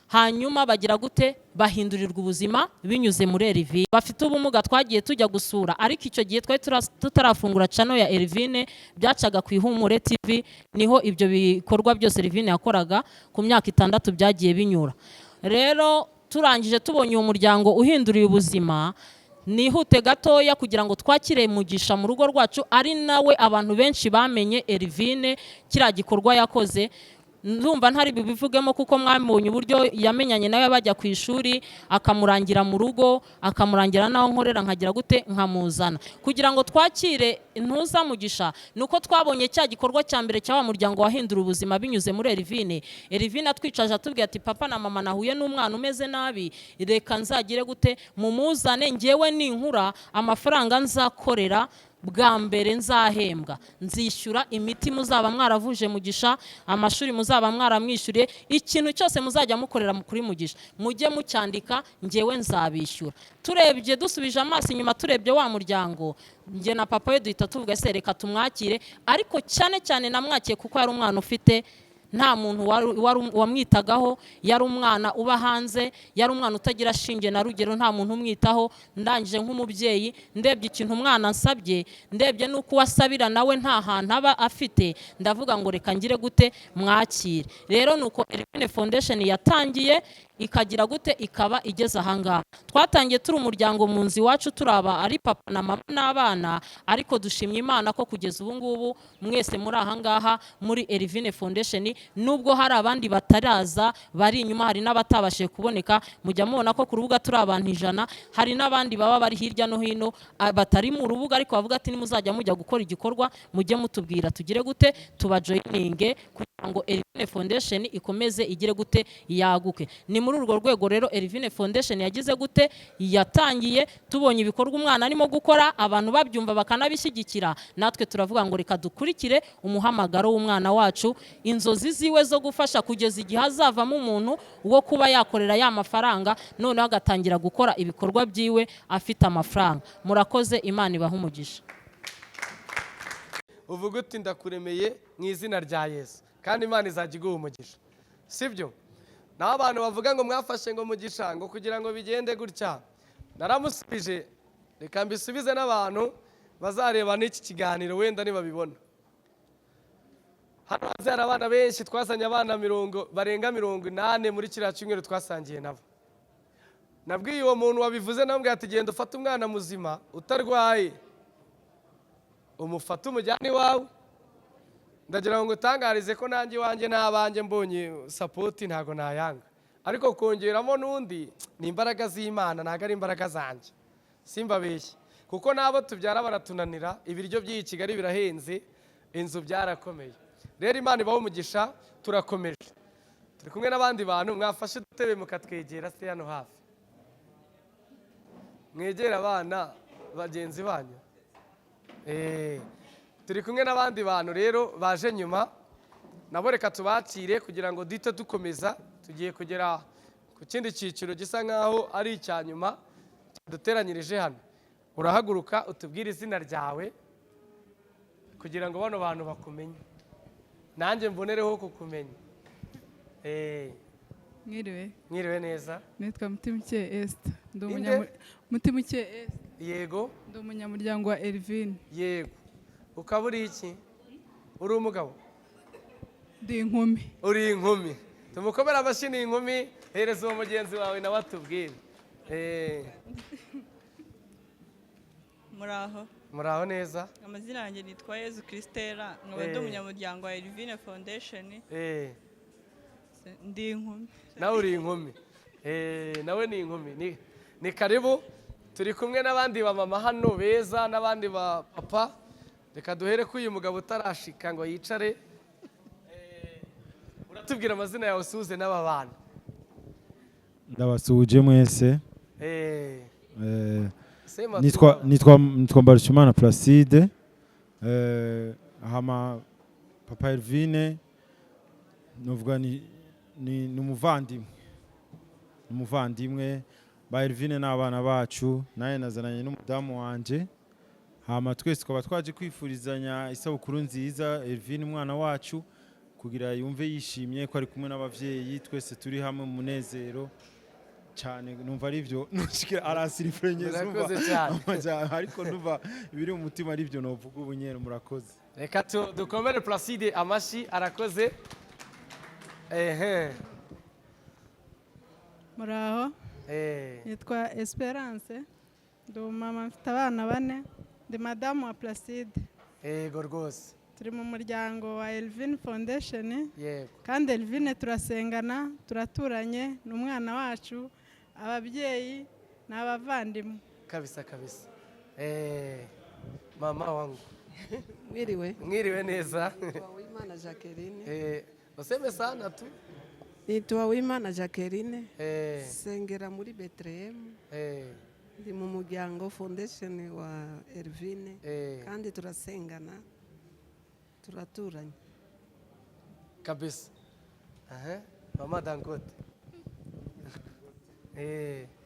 Speaker 7: Hanyuma bagira gute, bahindurirwa ubuzima binyuze muri Elvine. Bafite ubumuga twagiye tujya gusura, ariko icyo gihe twari tutarafungura channel ya Elvine, byacaga ku Ihumure TV, niho ibyo bikorwa byose Elvine yakoraga ku myaka 6 byagiye binyura. Rero turangije tubonye uwo muryango uhinduriye ubuzima, nihute gatoya kugira ngo twakire Mugisha mu rugo rwacu, ari nawe abantu benshi bamenye Elvine kiriya gikorwa yakoze. Ndumva ntari bibivugemo kuko mwamubonye uburyo yamenyanye nawe bajya ku ishuri, akamurangira mu rugo, akamurangira naho nkorera, nkagira gute nkamuzana kugira ngo twakire ntuza Mugisha. Nuko twabonye cya gikorwa cya mbere cya wa muryango wahindura ubuzima binyuze muri Elvine. Elvine atwicaje atubwiye ati papa na mama nahuye n'umwana umeze nabi, reka nzagire gute mumuzane, ngewe ninkura amafaranga nzakorera bwa mbere nzahembwa, nzishyura imiti muzaba mwaravuje Mugisha, amashuri muzaba mwaramwishyuriye, ikintu cyose muzajya mukorera kuri Mugisha mujye mucyandika, ngewe nzabishyura. Turebye dusubije amaso inyuma, turebye wa muryango, nge na papa we duhita tuvuga ese reka tumwakire. Ariko cyane cyane namwakiye kuko yari umwana ufite nta muntu wamwitagaho, yari umwana uba hanze, yari umwana utagira shinge na rugero, nta muntu umwitaho. Ndangije nk'umubyeyi ndebye ikintu umwana ansabye, ndebye nuko wasabira nawe nta hantu aba afite, ndavuga ngo reka ngire gute mwakire. Rero nuko Elvine Foundation yatangiye ikagira gute, ikaba igeze ahangaha. Twatangiye turi umuryango mu nzu iwacu, turaba ari papa na mama n'abana, ariko dushimye Imana ko kugeza ubu ngubu mwese muri ahangaha muri Elvine Foundation, nubwo hari abandi bataraza bari inyuma, hari n'abatabashije kuboneka. Mujya mubona ko ku rubuga turi abantu 100, hari n'abandi baba bari hirya no hino batari mu rubuga, ariko bavuga ati nimuzajya mujya gukora igikorwa mujye mutubwira tugire gute tubajoininge kugira ngo Elvine Foundation ikomeze igire gute yaguke. Ni Ni muri urwo rwego rero Elvine Foundation yagize gute, yatangiye. Tubonye ibikorwa umwana arimo gukora, abantu babyumva bakanabishyigikira, natwe turavuga ngo reka dukurikire umuhamagaro w'umwana wacu, inzozi ziwe zo gufasha kugeza igihe azavamo umuntu wo kuba yakorera ya mafaranga, noneho agatangira gukora ibikorwa byiwe afite amafaranga. Murakoze, Imana ibahe umugisha.
Speaker 1: Uvuga uti: "Ndakuremeye mu izina rya Yesu," kandi Imana izajya iguha umugisha, sibyo? Naho abantu bavuga ngo mwafashe ngo mugisha ngo kugira ngo bigende gutya, naramusubije. Reka mbisubize n'abantu bazareba n'iki kiganiro wenda nibabibona. Hano hanze hari abana benshi, twazanye abana mirongo barenga 80 muri kiriya cyumweru twasangiye nabo. Nabwiye uwo muntu wabivuze, namubwiye ati: "Genda ufate umwana muzima utarwaye, umufate umujyane iwawe." Ndagira ngo ngutangarize ko nanjye iwanjye n'abanjye mbonye support ntabwo nayanga, ariko kongeramo n'undi ni imbaraga z'Imana, ntabwo ari imbaraga zanjye, simbabeshye, kuko n'abo tubyara baratunanira. Ibiryo by'iyi Kigali birahenze, inzu byarakomeye. Rero Imana ibaho umugisha. Turakomeje, turi kumwe n'abandi bantu. Mwafashe udutebe mukatwegera se hano hafi, mwegere abana bagenzi banyu. Turi kumwe n'abandi bantu rero baje nyuma, nabo reka tubakire kugira ngo duhite dukomeza. Tugiye kugera ku kindi cyiciro gisa nk'aho ari icya nyuma duteranyirije hano. Urahaguruka utubwire izina ryawe kugira ngo bano bantu bakumenye, nanjye mbonereho kukumenya.
Speaker 8: Mwiriwe.
Speaker 1: Mwiriwe neza.
Speaker 8: Nitwa Mutimukeye Esther. Ndi
Speaker 1: Inde?
Speaker 8: Mutimukeye Esther.
Speaker 1: Yego.
Speaker 8: Ndi umunyamuryango wa Elvine.
Speaker 1: Yego, ukaba uri iki? Uri umugabo?
Speaker 8: Ndi inkumi.
Speaker 1: Uri inkumi, tumukomere amashyi, ni inkumi. Hereza uwo mugenzi wawe nawe atubwire.
Speaker 9: Muraho.
Speaker 1: Muraho neza.
Speaker 9: Amazina yanjye nitwa Yezu Christella, nkaba ndi umunyamuryango wa Elvine Foundation. Ndi inkumi.
Speaker 1: Nawe uri inkumi. Nawe ni inkumi. Ni karibu. Turi kumwe n'abandi bamama hano beza n'abandi ba papa. Reka duhere ko uyu mugabo utarashika ngo yicare. Uratubwira amazina yawe, usuhuze n'aba bantu.
Speaker 10: Ndabasuhuje mwese.
Speaker 1: Sema tu.
Speaker 10: Nitwa Mbarushimana Placide. Hama papa Elvine novuga ni umuvandimwe, umuvandimwe ba Elvine n'abana bacu. Naye nazananye n'umudamu wanje, hama twese tukaba twaje kwifurizanya isabukuru nziza Elvine umwana wacu, kugira yumve yishimye ko ari kumwe n'abavyeyi, twese turi hamwe mu munezero cyane. Numva ari byo aransirifrenyeza.
Speaker 1: Murakoze cyane.
Speaker 10: Ariko numva ibiri mu mutima ari byo novuga ubu nyene. Murakoze.
Speaker 1: Reka dukomere Placide amashyi, arakoze. Ehe.
Speaker 8: Muraho. Nitwa Esperance, ndi umumama, mfite abana bane, ndi madamu wa Placide.
Speaker 1: Yego rwose.
Speaker 8: Turi mu muryango wa Elvine Foundation.
Speaker 1: Yego.
Speaker 8: Kandi Elvine turasengana, turaturanye, ni umwana wacu, ababyeyi ni abavandimwe.
Speaker 1: Kabisa kabisa. Mama wangu.
Speaker 12: Mwiriwe.
Speaker 1: Mwiriwe neza.
Speaker 12: Nitwa Uwimana Jacqueline.
Speaker 1: Useme sana tu.
Speaker 12: Nitwa Uwimana Jacqueline.
Speaker 1: Eh.
Speaker 12: Sengera muri Bethlehem.
Speaker 1: Eh.
Speaker 12: Ndi mu muryango foundation wa Elvine.
Speaker 1: Eh.
Speaker 12: Kandi turasengana. Turaturanye.
Speaker 1: Kabisa. Aha. Mama Dangote.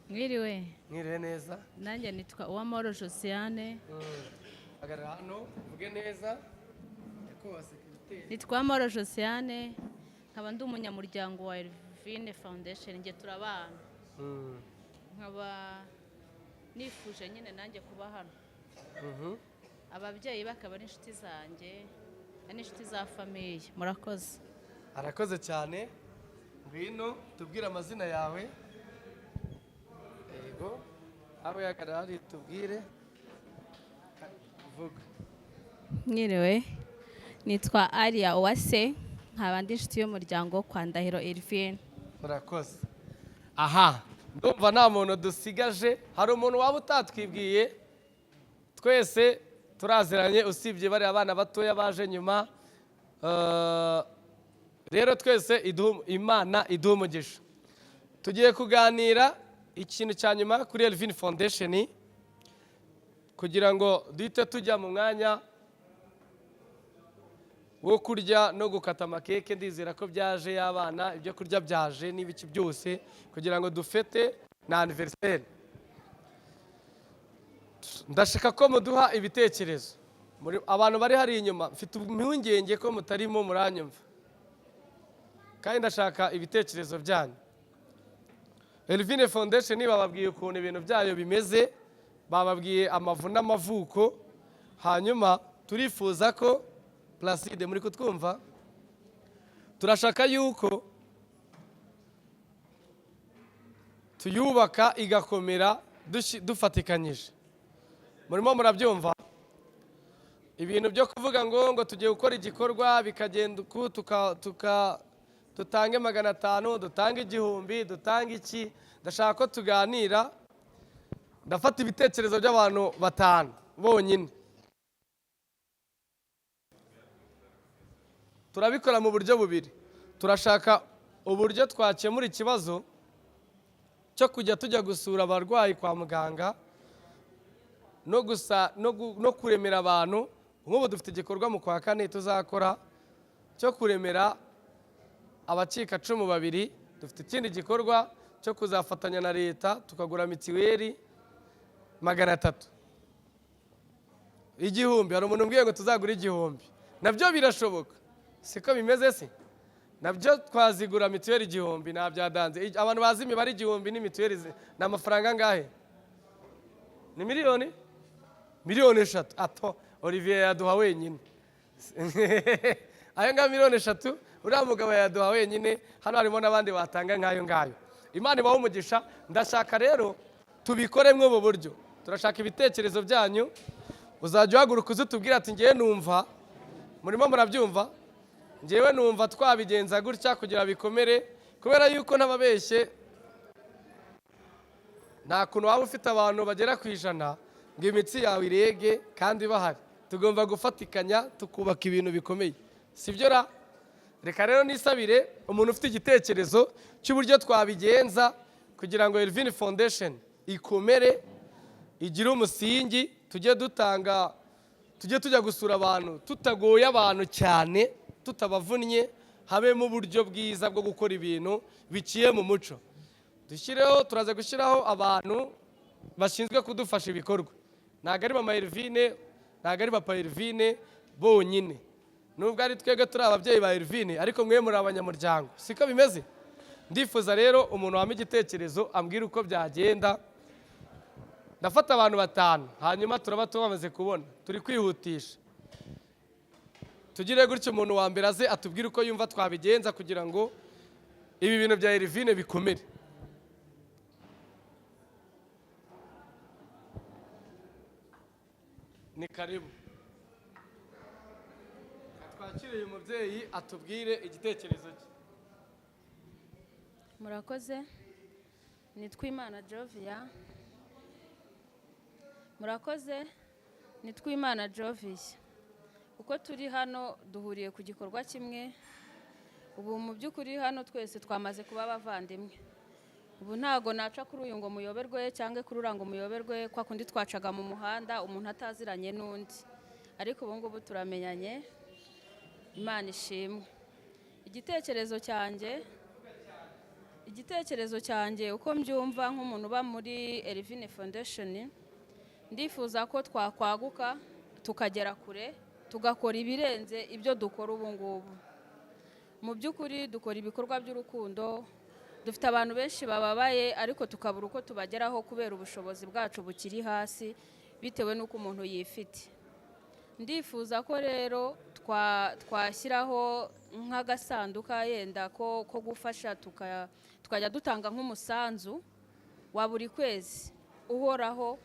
Speaker 15: Mwiriwe.
Speaker 1: Mwiriwe neza.
Speaker 15: Nanjye nitwa Uwamahoro Josiane.
Speaker 1: Hagarara hano, uvuge neza. Nyakubahwa secrétaire.
Speaker 15: Nitwa Uwamahoro Josiane, nkaba ndi umunyamuryango wa Elvine Foundation, njye turabana. Nkaba nifuje nyine nanjye kuba hano. Ababyeyi bakaba ari inshuti zanjye, ari n'inshuti za famille. Murakoze.
Speaker 1: Arakoze cyane. Ngwino tubwire amazina yawe. Yego. Aho yagarara hari tubwire. Vuga.
Speaker 25: Mwiriwe, nitwa Aria Uwase, nkaba ndi inshuti y'umuryango kwa Ndahiro Elvine.
Speaker 1: Murakoze. Aha, ndumva nta muntu dusigaje. Hari umuntu waba utatwibwiye? Twese turaziranye usibye bariya bana batoya baje nyuma. Rero twese Imana iduha umugisha. Tugiye kuganira ikintu cya nyuma kuri Elvin Foundation kugira ngo duhite tujya mu mwanya wo kurya no gukata amakeke. Ndizera ko byaje y'abana, ibyo kurya byaje n'ibiki byose kugira ngo dufete na anniversaire. Ndashaka ko muduha ibitekerezo. Abantu bari hari inyuma, mfite impungenge ko mutarimo muranyumva, kandi ndashaka ibitekerezo byanyu. Elvine Foundation bababwiye ukuntu ibintu byayo bimeze, bababwiye amavu n'amavuko. Hanyuma turifuza ko Placide, muri kutwumva, turashaka yuko tuyubaka igakomera dufatikanyije. Murimo murabyumva? Ibintu byo kuvuga ngo tugiye gukora igikorwa bikagenda uku, tutange 500, dutange 1000, dutange iki. Ndashaka ko tuganira. Ndafata ibitekerezo by'abantu 5 bonyine. Turabikora mu buryo bubiri. Turashaka uburyo twakemura ikibazo cyo kujya tujya gusura abarwayi kwa muganga no gusa no kuremera abantu. Nk'ubu dufite igikorwa mu kwa 4 tuzakora cyo kuremera abacikacumu 2. Dufite ikindi gikorwa cyo kuzafatanya na leta tukagura mitiweli 300. 1000. Hari umuntu umbwiye ngo tuzagura 1000, nabyo birashoboka, siko bimeze se? Nabyo twazigura mitiweli 1000, ntabyadanze. Abantu bazi imibare 1000 ni mitiweli ni amafaranga angahe? Ni miliyoni 3 ato Olivier yaduha wenyine. Ayo ngayo 3 miliyoni uriya mugabo yaduha wenyine. Hano harimo n'abandi batanga nk'ayo ngayo. Imana ibahe umugisha. Ndashaka rero tubikore mw'ubu buryo. Turashaka ibitekerezo byanyu. Uzajya uhaguruka uze utubwire ati ngewe numva, murimo murabyumva, ngewe numva twabigenza gutya kugira bikomere, kubera yuko ntababeshye nta kuntu waba ufite abantu bagera ku 100 ngo imitsi yawe irege kandi bahari. Tugomba gufatikanya tukubaka ibintu bikomeye, sibyo ra? Reka rero nisabire umuntu ufite igitekerezo cy'uburyo twabigenza kugira ngo Elvin Foundation ikomere, igire umusingi, tujye dutanga, tujye tujya gusura abantu tutagoye abantu cyane, tutabavunnye, habemo uburyo bwiza bwo gukora ibintu biciye mu muco. Dushyireho, turaza gushyiraho abantu bashinzwe kudufasha ibikorwa. Ntabwo ari mama Elvine, ntabwo ari papa Elvine bonyine, nubwo ari twebwe turi ababyeyi ba Elvine, ariko mwe muri abanyamuryango, siko bimeze? Ndifuza rero umuntu wampa igitekerezo ambwira uko byagenda. Ndafata abantu 5, hanyuma turaba tubamaze kubona, turi kwihutisha. Tugire gutyo umuntu wa mbere aze atubwire uko yumva twabigenza kugira ngo ibi bintu bya Elvine bikomere. Ni karibu. Twakire uyu mubyeyi atubwire igitekerezo cye.
Speaker 25: Murakoze. Nitwa Imana Jovia. Murakoze. Nitwa Imana Jovia. Uko turi hano duhuriye ku gikorwa kimwe. Ubu mu by'ukuri hano twese twamaze kuba abavandimwe. Ubu ntago naca kuri uyu ngo muyoberwe cyangwa kuri uriya ngo muyoberwe, kwa kundi twacaga mu muhanda umuntu ataziranye n'undi, ariko ubu ngubu turamenyanye. Imana ishimwe. Igitekerezo cyanjye uko mbyumva nk'umuntu uba muri Elvine Foundation, ndifuza ko twakwaguka tukagera kure, tugakora ibirenze ibyo dukora ubu ngubu. Mu by'ukuri dukora ibikorwa by'urukundo, dufite abantu benshi bababaye ariko tukabura uko tubageraho kubera ubushobozi bwacu bukiri hasi bitewe n'uko umuntu yifite. Ndifuza ko rero twashyiraho nk'agasanduka yenda ko gufasha, tukajya dutanga nk'umusanzu wa buri kwezi uhoraho,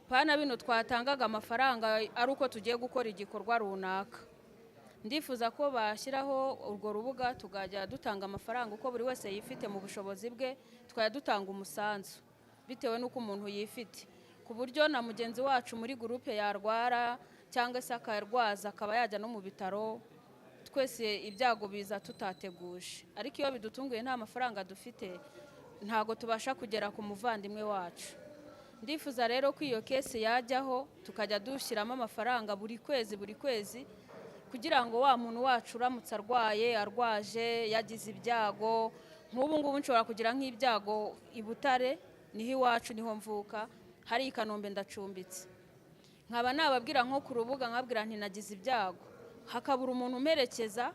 Speaker 25: pana bino twatangaga amafaranga ari uko tugiye gukora igikorwa runaka. Ndifuza ko bashyiraho urwo rubuga tukajya dutanga amafaranga uko buri wese yifite mu bushobozi bwe, tukajya dutanga umusanzu bitewe n'uko umuntu yifite, ku buryo na mugenzi wacu muri gurupe yarwara cyangwa se akarwaza akaba yajya no mu bitaro, twese ibyago biza tutateguje. Ariko iyo bidutunguye nta mafaranga dufite, ntago tubasha kugera ku muvandimwe wacu. Ndifuza rero ko iyo caisse yajyaho, tukajya dushyiramo amafaranga buri kwezi buri kwezi, kugira ngo wa muntu wacu uramutse arwaye, arwaje, yagize ibyago, nk'ubu ngubu nshobora kugira nk'ibyago i Butare, niho iwacu, niho mvuka, hari i Kanombe ndacumbitse, nkaba nababwira nko ku rubuga, nkabwira nti nagize ibyago, hakabura umuntu umperekeza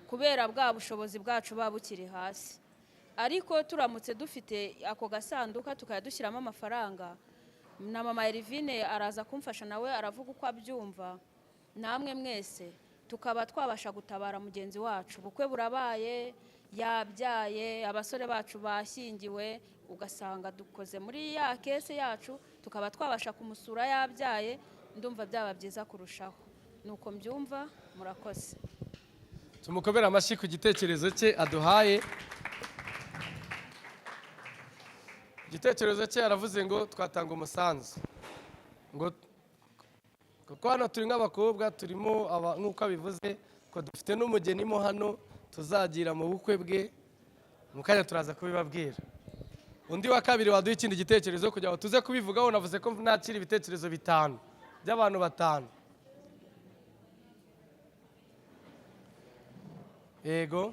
Speaker 25: kubera bwa bushobozi bwacu buba bukiri hasi. Ariko turamutse dufite ako gasanduka tukajya dushyiramo amafaranga, na mama Elvine araza kumfasha, nawe aravuga uko abyumva, namwe mwese tukaba twabasha gutabara mugenzi wacu. Ubukwe burabaye, yabyaye, abasore bacu bashyingiwe, ugasanga dukoze muri ya caisse yacu, tukaba twabasha kumusura yabyaye. Ndumva byaba byiza kurushaho, nuko mbyumva. Murakoze.
Speaker 1: Tumukomere amashyi ku gitekerezo cye aduhaye. Igitekerezo cye aravuze ngo twatanga umusanzu, ngo kuko hano turi nk'abakobwa, turimo nk'uko abivuze ko dufite n'umugeni mo hano tuzagira mu bukwe bwe, mu kanya turaza kubibabwira. Undi wa kabiri waduha ikindi gitekerezo kugira ngo tuze kubivugaho. Navuze ko nakira ibitekerezo 5 by'abantu 5. Yego.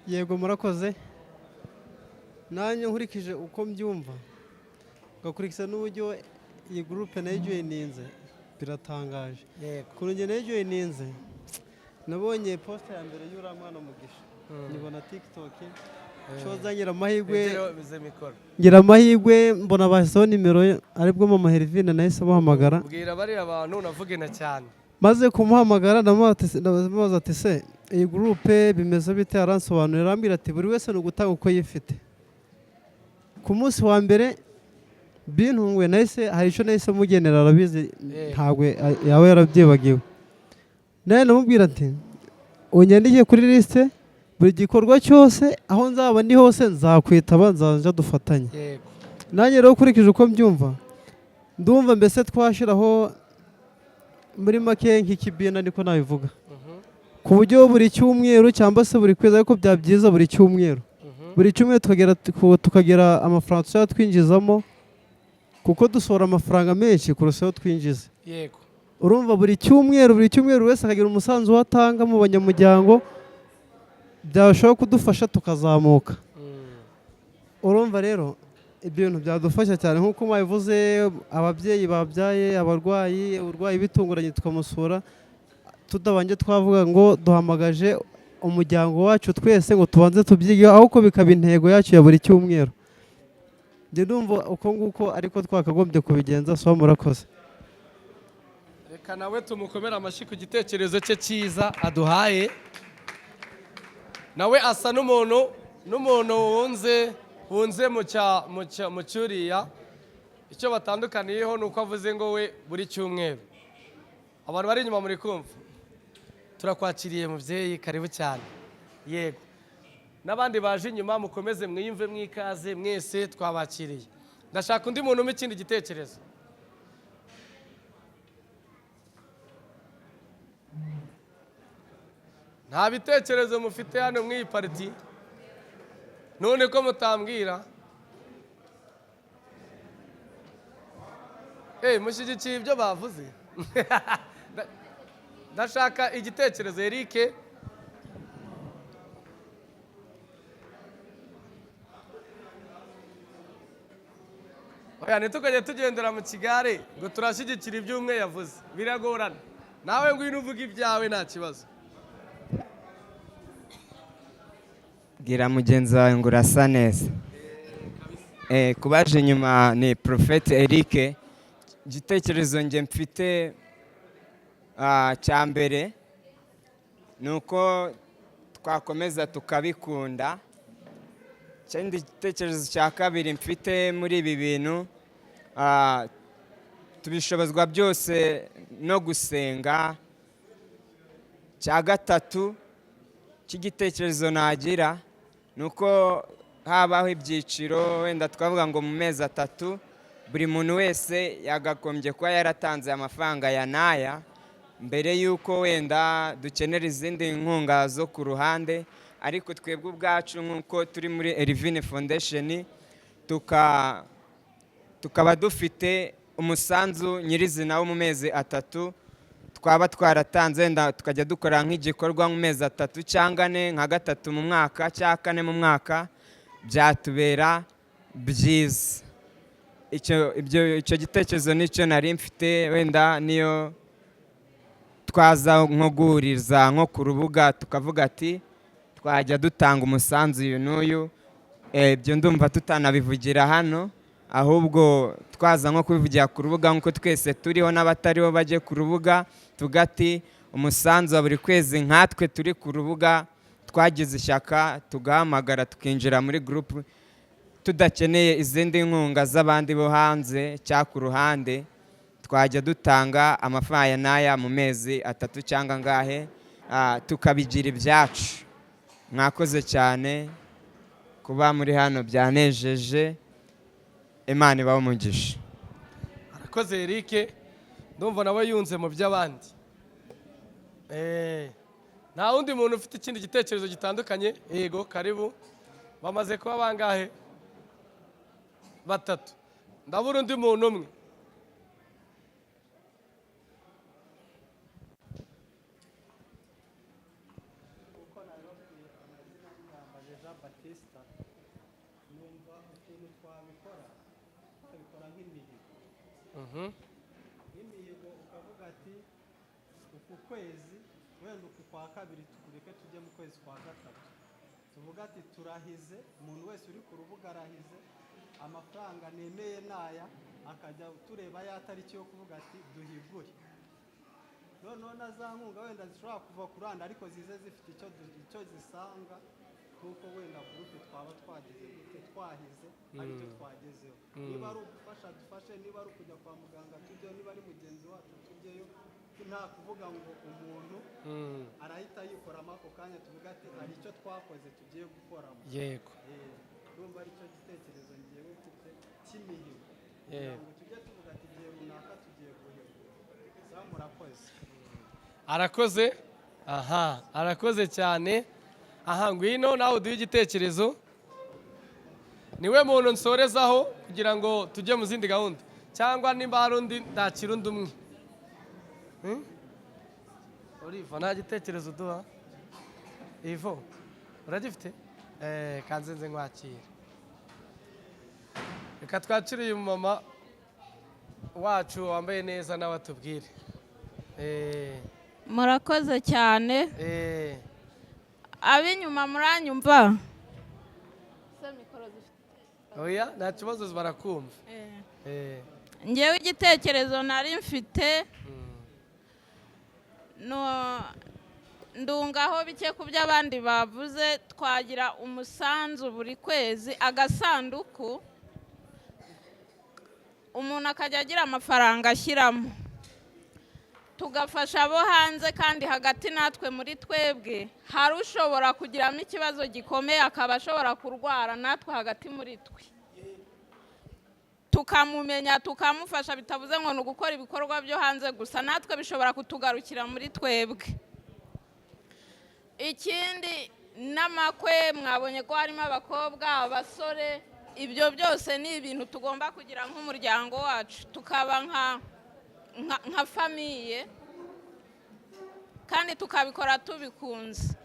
Speaker 20: Yego, murakoze. Nanjye nkurikije uko mbyumva, ngakurikiza n'uburyo iyi groupe nayijoyininze, biratangaje. Ukuntu njye nayijoyininze, nabonye post ya mbere y'uriya mwana Mugisha, nyibona TikTok, shoza ngira amahirwe, ngira amahirwe mbona bashyizeho nimero ye, aribwo mama Hervine nahise amuhamagara.
Speaker 1: Bwira bariya bantu navuge na cyane.
Speaker 20: Maze kumuhamagara ndamubaza ati se iyi groupe bimeze bite, aransobanurira, arambwira ati buri wese ni ugutanga uko yifite. Ku munsi wa mbere bintunguye, nahise hari icyo nahise mugenera, arabizi ntabwo yaba yarabyibagiwe. Nawe namubwira ati unyandikiye kuri liste, buri gikorwa cyose aho nzaba ndi hose nzakwitaba, nzaza dufatanye. Nanjye rero ukurikije uko mbyumva, ndumva mbese twashiraho muri make nk'ikibina, niko nabivuga, ku buryo buri cyumweru cyangwa se buri kwezi, ariko byaba byiza buri cyumweru, buri cyumweru tukagera amafaranga tuzajya twinjizamo, kuko dusohora amafaranga menshi kurusha ayo twinjiza.
Speaker 1: Yego.
Speaker 20: Urumva buri cyumweru wese akagira umusanzu watanga mu banyamuryango, byashobora kudufasha tukazamuka. Urumva rero ibyo bintu byadufasha cyane, nk'uko mwabivuze, ababyeyi babyaye, abarwayi, uburwayi bitunguranye tukamusura, tutabanje twavuga ngo duhamagaje umuryango wacu twese ngo tubanze tubyige, ahubwo bikaba intego yacu ya buri cyumweru. Njye ndumva uko nguko ariko twakagombye kubigenza. So murakoze.
Speaker 1: Reka nawe tumukomere amashyi ku gitekerezo cye cyiza aduhaye. Nawe asa n'umuntu wunze mu cyuriya. Icyo batandukaniyeho ni uko avuze ngo we buri cyumweru. Abantu bari inyuma muri kumva, turakwakiriye mubyeyi, karibu cyane. Yego, n'abandi baje inyuma mukomeze mwiyumve mwikaze, mwese twabakiriye. Ndashaka undi muntu umpa ikindi gitekerezo. Nta bitekerezo mufite hano mw'iyi pariti? None ko mutambwira? Mushyigikiye ibyo bavuze? Ndashaka igitekerezo Eric. Oya, ntitukajye tugendera mu kigare ngo turashyigikira ibyo umwe yavuze, biragorana. Nawe ngwino uvuge ibyawe nta kibazo.
Speaker 13: Bwira mugenzi wawe ngo urasa neza. Kubaje inyuma ni Prophet Eric. Igitekerezo nge mfite cya mbere ni uko twakomeza tukabikunda. Ikindi gitekerezo cya kabiri mfite muri ibi bintu, tubishobozwa byose no gusenga. Cya gatatu cy'igitekerezo nagira ni uko habaho ibyiciro, wenda twavuga ngo mu mezi 3 Buri muntu wese yagagombye kuba yaratanze amafaranga ya n'aya mbere y'uko wenda dukenera izindi nkunga zo ku ruhande. Ariko twebwe ubwacu, nk'uko turi muri Elvine Foundation, tukaba dufite umusanzu nyirizina wo mu mezi 3 twaba twaratanze, wenda tukajya dukora nk'igikorwa mu mezi 3 cyangwa 4, nka 3 mu mwaka cyangwa 4 mu mwaka, byatubera byiza. Icyo gitekerezo nicyo nari mfite. Wenda niyo twaza nko guhuriza nko ku rubuga tukavuga ati twajya dutanga umusanzu uyu n'uyu, ibyo ndumva tutanabivugira hano, ahubwo twaza nko kubivugira ku rubuga nk'uko twese turiho n'abatariho bajye ku rubuga, tugati umusanzu wa buri kwezi nkatwe turi ku rubuga twagize ishyaka tugahamagara tukinjira muri group tudakeneye izindi nkunga z'abandi bo hanze cyangwa ku ruhande, twajya dutanga amafaranga n'aya mu mezi 3 cyangwa angahe, tukabigira ibyacu. Mwakoze cyane kuba muri hano, byanejeje. Imana ibahe umugisha.
Speaker 1: Arakoze Eric, ndumva nawe yunze mu by'abandi. Nta wundi muntu ufite ikindi gitekerezo gitandukanye? Yego, karibu. Bamaze kuba bangahe? 3. Ndabura undi muntu umwe.
Speaker 20: Uko nabibabwiye, amazina ni Ndambaje Jean Baptiste. Numva ukuntu twabikora, tukabikora nk'imihigo. Nk'imihigo, ukavuga ati uku kwezi, wenda uku kwa kabiri tukureke tujye mu kwezi kwa gatatu, tuvuga ati turahize, umuntu wese uri ku rubuga arahize, amafaranga nemeye naya, akajya tureba ya tariki yo kuvuga ati duhigure. Noneho na za nkunga wenda zishobora kuva ku ruhande, ariko zize zifite icyo zisanga, nk'uko wenda groupe twaba twagize gute, twahize ari cyo twagezeho. Niba ari ugufasha dufashe, niba ari ukujya kwa muganga tujyeyo, niba ari mugenzi wacu tujyeyo, nta kuvuga ngo umuntu arahita yikoramo ako kanya, tuvuga ati hari icyo twakoze tugiye gukoramo.
Speaker 1: Yego.
Speaker 20: Ndumva ari cyo gitekerezo ngewe mfite cy'imihigo.
Speaker 1: Yego.
Speaker 20: Kugira ngo tujye tuvuga ati igihe runaka tugiye guhigura. Sawa, murakoze.
Speaker 1: Arakoze. Aha, arakoze cyane. Aha, ngwino nawe uduhe igitekerezo. Niwe muntu nsorezaho kugira ngo tujye mu zindi gahunda, cyangwa nimba hari undi ndakira undi umwe. Oliva, nta gitekerezo uduha? Ivo, uragifite? Kanze nze nkwakira. Reka twakire uyu mama wacu wambaye neza nawe atubwire.
Speaker 4: Murakoze cyane. Ab'inyuma muranyumva?
Speaker 1: Oya, nta kibazo, barakumva.
Speaker 4: Ngewe igitekerezo nari mfite, ndungaho bike ku byo abandi bavuze. Twagira umusanzu buri kwezi, agasanduku umuntu akajya agira amafaranga ashyiramo, tugafasha abo hanze, kandi hagati natwe muri twebwe hari ushobora kugiramo ikibazo gikomeye akaba ashobora kurwara, natwe hagati muri twe tukamumenya tukamufasha. Bitavuze ngo ni ugukora ibikorwa byo hanze gusa, natwe bishobora kutugarukira muri twebwe. Ikindi n'amakwe, mwabonye ko harimo abakobwa, abasore, ibyo byose ni ibintu tugomba kugira nk'umuryango wacu, tukaba nka famiye, kandi tukabikora tubikunze.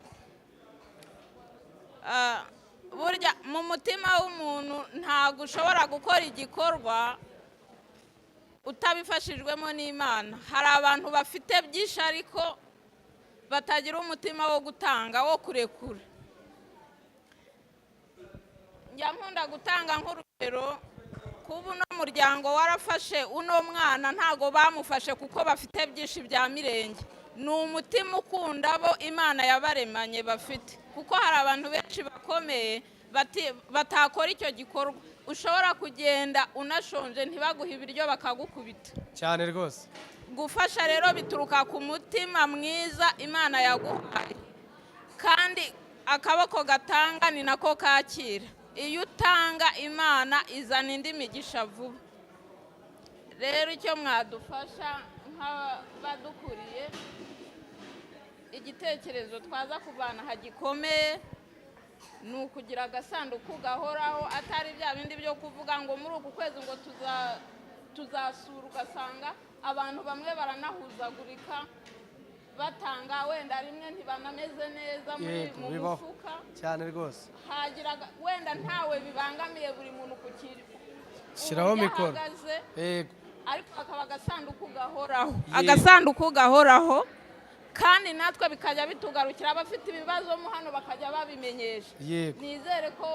Speaker 4: Burya mu mutima w'umuntu ntabwo ushobora gukora igikorwa utabifashijwemo n'Imana. Hari abantu bafite byinshi ariko batagira umutima wo gutanga, wo kurekura. Njya nkunda gutanga nk'urugero, kuba uno muryango warafashe uno mwana, ntago bamufashe kuko bafite byinshi bya mirenge, ni umutima ukunda bo Imana yabaremanye bafite. Kuko hari abantu benshi bakomeye batakora icyo gikorwa, ushobora kugenda unashonje ntibaguhe ibiryo bakagukubita
Speaker 1: cyane rwose.
Speaker 4: Gufasha rero bituruka ku mutima mwiza Imana yaguhaye, kandi akaboko gatanga ni nako kakira. Iyo utanga, Imana izana indi migisha vuba. Rero icyo mwadufasha nk'abadukuriye, igitekerezo twaza kuvana aha gikomeye ni ukugira agasanduku gahoraho, atari bya bindi byo kuvuga ngo muri uku kwezi ngo tuzasura, ugasanga abantu bamwe baranahuzagurika, batanga wenda rimwe ntibanameze neza muri mu
Speaker 1: Bibaho.
Speaker 4: mufuka.
Speaker 1: Cyane rwose.
Speaker 4: Hagira wenda ntawe bibangamiye, buri muntu ku kiri
Speaker 1: Shyiraho
Speaker 4: uburyo
Speaker 1: mikoro.
Speaker 4: ahagaze, ariko hakaba agasanduku gahoraho, agasanduku gahoraho, kandi natwe bikajya bitugarukira, abafite ibibazo mo hano bakajya babimenyesha. Nizere ko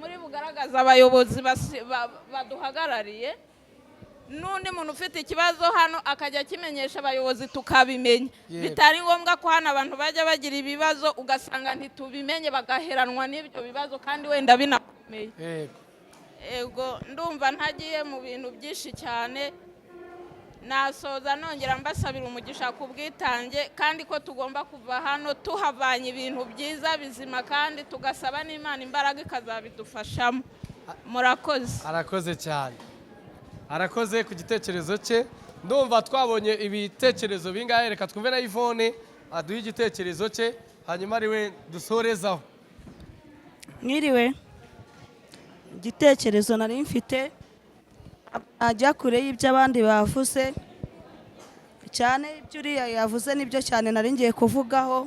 Speaker 4: muri bugaragaza abayobozi baduhagarariye, n'undi muntu ufite ikibazo hano akajya akimenyesha abayobozi tukabimenya, bitari ngombwa ko hano abantu bajya bagira ibibazo ugasanga ntitubimenye, bagaheranwa n'ibyo bibazo kandi wenda binakomeye. Ego, ndumva ntagiye mu bintu byinshi cyane, nasoza nongera mbasabira umugisha ku bwitange, kandi ko tugomba kuva hano tuhavanye ibintu byiza bizima, kandi tugasaba n'Imana imbaraga ikazabidufashamo. Murakoze.
Speaker 1: Arakoze cyane, arakoze ku gitekerezo cye. Ndumva twabonye ibitekerezo bingahe. Reka twumve na Yvonne aduhe igitekerezo cye, hanyuma ari we dusorezaho.
Speaker 5: Mwiriwe. Igitekerezo nari mfite, najya kure y'ibyo abandi bavuze cyane. Ibyo uriya yavuze nibyo cyane nari ngiye kuvugaho.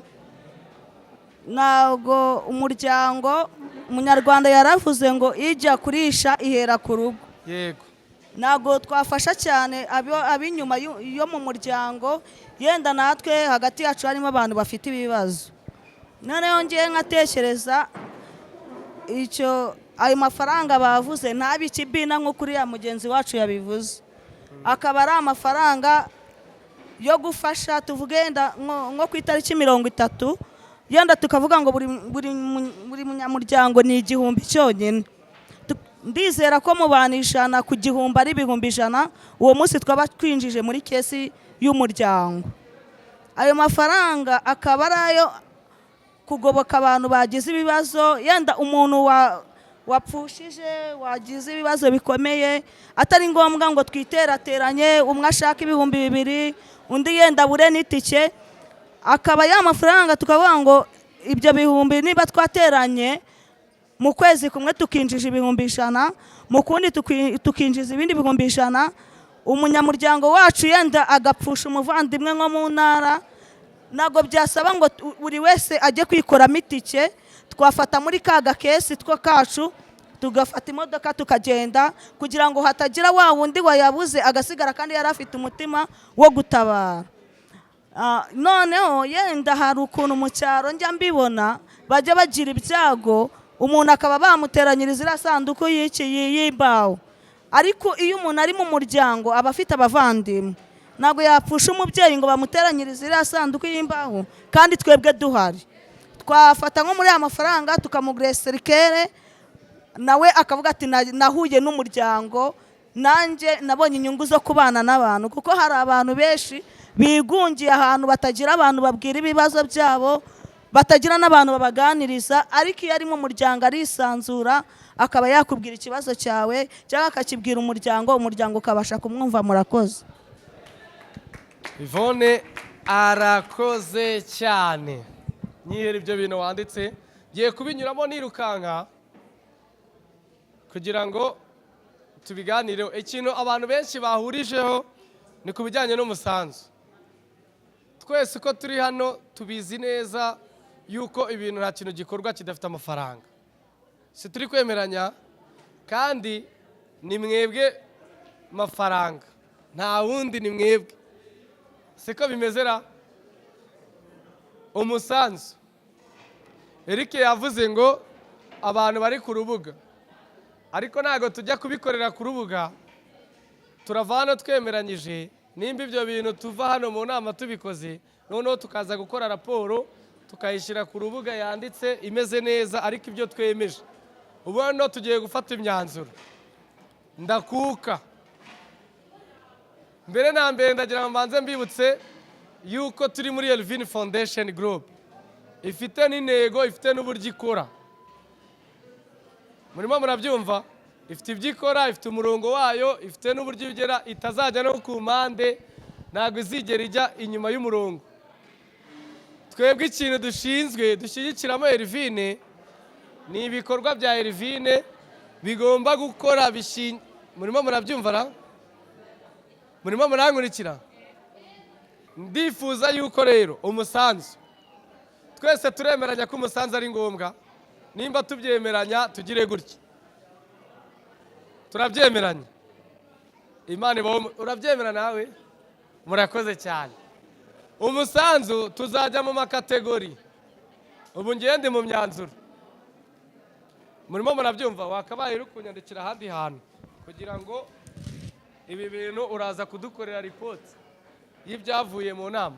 Speaker 5: Ntabwo umuryango, Umunyarwanda yaravuze ngo ijya kurisha ihera ku rugo. Ntabwo twafasha cyane ab'inyuma yo mu muryango, yenda natwe hagati yacu harimo abantu bafite ibibazo. Noneho ngiye nkatekereza icyo ayo mafaranga bavuze ntabe ikibina nk'uko uriya mugenzi wacu yabivuze, akaba ari amafaranga yo gufasha, tuvuge yenda nko ku itariki 30, yenda tukavuga ngo buri munyamuryango ni 1000 cyonyine. Ndizera ko mu bantu 100 ku 1000 ari 100,000, uwo munsi twaba twinjije muri kesi y'umuryango. Ayo mafaranga akaba ari ayo kugoboka abantu bagize ibibazo, yenda umuntu wapfushije, wagize ibibazo bikomeye, atari ngombwa ngo twiterateranye, umwe ashaka 2000, undi yenda abure n'itike. Akaba ya mafaranga tukavuga ngo ibyo bihumbi niba twateranye mu kwezi kumwe tukinjiza 100,000, mu kundi tukinjiza ibindi 100,000, umunyamuryango wacu yenda agapfusha umuvandimwe nko mu ntara, ntabwo byasaba ngo buri wese ajye kwikoramo itike. Twafata muri ka gakesi two kacu, tugafata imodoka tukagenda, kugira ngo hatagira wa wundi wayabuze agasigara kandi yari afite umutima wo gutabara. Noneho yenda hari ukuntu mu cyaro njya mbibona bajya bagira ibyago, umuntu akaba bamuteranyiriza iriya sanduku y'iki y'imbaho, ariko iyo umuntu ari mu muryango aba afite abavandimwe, ntabwo yapfusha umubyeyi ngo bamuteranyirize iriya sanduku y'imbaho kandi twebwe duhari. Twafata nko muri aya mafaranga tukamugurira cercueil, nawe akavuga ati nahuye n'umuryango, nanjye nabonye inyungu zo kubana n'abantu, kuko hari abantu benshi bigungiye ahantu batagira abantu babwira ibibazo byabo, batagira n'abantu babaganiriza, ariko iyo ari mu muryango arisanzura, akaba yakubwira ikibazo cyawe cyangwa akakibwira umuryango, umuryango ukabasha kumwumva. Murakoze.
Speaker 1: Yvonne arakoze cyane. Nyihera ibyo bintu wanditse, ngiye kubinyuramo nirukanka kugira ngo tubiganireho. Ikintu abantu benshi bahurijeho ni ku bijyanye n'umusanzu. Twese uko turi hano tubizi neza yuko ibintu, nta kintu gikorwa kidafite amafaranga, si turi kwemeranya? Kandi ni mwebwe mafaranga, nta wundi, ni mwebwe, siko bimeze ra? Umusanzu, Eric yavuze ngo abantu bari ku rubuga, ariko ntabwo tujya kubikorera ku rubuga. Turava hano twemeranyije nimba ibyo bintu tuva hano mu nama tubikoze, noneho tukaza gukora raporo tukayishyira ku rubuga yanditse imeze neza. Ariko ibyo twemeje ubu, hano tugiye gufata imyanzuro ndakuka. Mbere na mbere ndagira ngo mbanze mbibutse yuko turi muri Elvin Foundation Group, ifite n'intego, ifite n'uburyo ikora. Murimo murabyumva? Ifite n'uburyo ikora. Ifite ibyo ikora, ifite umurongo wayo, ifite n'uburyo igera, itazajya no ku mpande, ntabwo izigera ijya inyuma y'umurongo. Twebwe ikintu dushinzwe dushyigikiramo Elvine ni ibikorwa bya Elvine bigomba gukora. Murimo murabyumva ra? Murimo murankurikira? Ndifuza yuko rero umusanzu, twese turemeranya ko umusanzu ari ngombwa. Nimba tubyemeranya, tugire gutya. Turabyemeranya? Imana ibaho. Urabyemera nawe? Murakoze cyane. Umusanzu tuzajya mu ma category. Ubu ngende mu myanzuro. Murimo murabyumva? Wakabaye uri kunyandikira ahandi hantu kugira ngo ibi bintu uraza kudukorera report y'ibyavuye mu nama.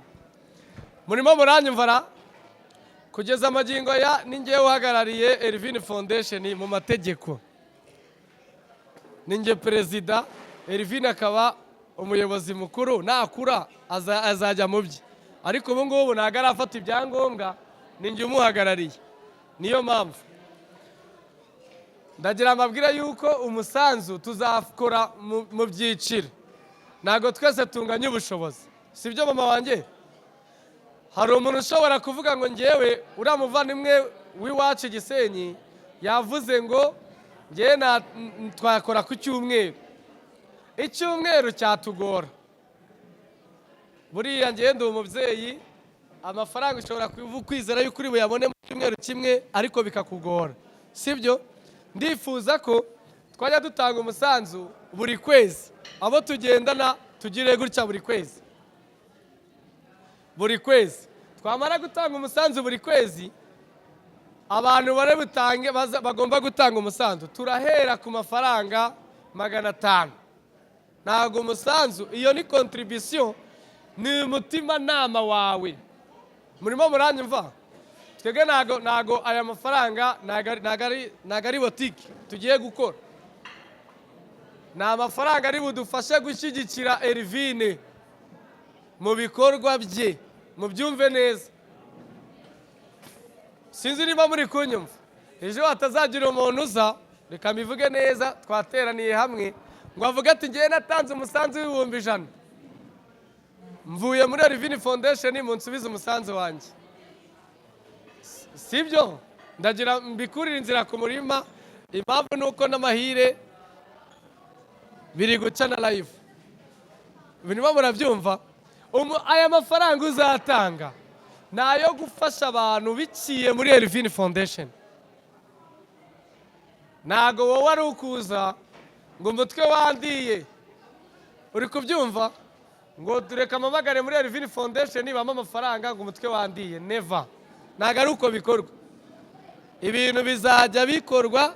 Speaker 1: Murimo muranyumva ra? Kugeza amagingo aya ni ngewe uhagarariye Elvin Foundation mu mategeko, ni nge perezida, Elvin akaba umuyobozi mukuru. Nakura azajya mu bye, ariko ubu ngubu ntabwo arafata ibyangombwa, ni nge umuhagarariye. Niyo mpamvu ndagira amabwira yuko umusanzu tuzakora mu byiciro. Ntabwo twese tunganya ubushobozi, si byo mama wanjye? Hari umuntu ushobora kuvuga ngo ngewe, uriya muvandimwe w'iwacu Gisenyi yavuze ngo ngewe twakora ku cyumweru. Icyumweru cyatugora. Buriya ngewe ndi umubyeyi, amafaranga ushobora kwizera yuko uri buyabone mu cyumweru kimwe, ariko bikakugora, sibyo? Ndifuza ko twajya dutanga umusanzu buri kwezi. Abo tugendana tugire gutya buri kwezi, buri kwezi. Twamara gutanga umusanzu buri kwezi, abantu bari butange bagomba gutanga umusanzu, turahera ku mafaranga 500. Ntabwo umusanzu, iyo ni contribution, ni umutimanama wawe. Murimo muranyumva? Twebwe ntago aya mafaranga ntago ari botike tugiye gukora. Ni amafaranga ari budufashe gushyigikira Elvine mu bikorwa bye. Mubyumve neza, sinzi niba muri kunyumva. Ejo hatazagira umuntu uza, reka mbivuge neza, twateraniye hamwe, ngo avuge ati: "Ngewe natanze umusanzu w'100,000, mvuye muri Elvine Foundation, munsubize umusanzu wanjye." Sibyo? Ndagira mbikurire inzira ku murima. Impamvu ni uko n'amahire biri guca na live, birimo murabyumva. Aya mafaranga uzatanga ni ayo gufasha abantu biciye muri Elvine Foundation. Ntabwo wowe ari ukuza ngo umutwe wandiye, uri kubyumva, ngo tureka amamagare muri Elvine Foundation bampe amafaranga ngo umutwe wandiye. Never, ntabwo ari uko bikorwa. Ibintu bizajya bikorwa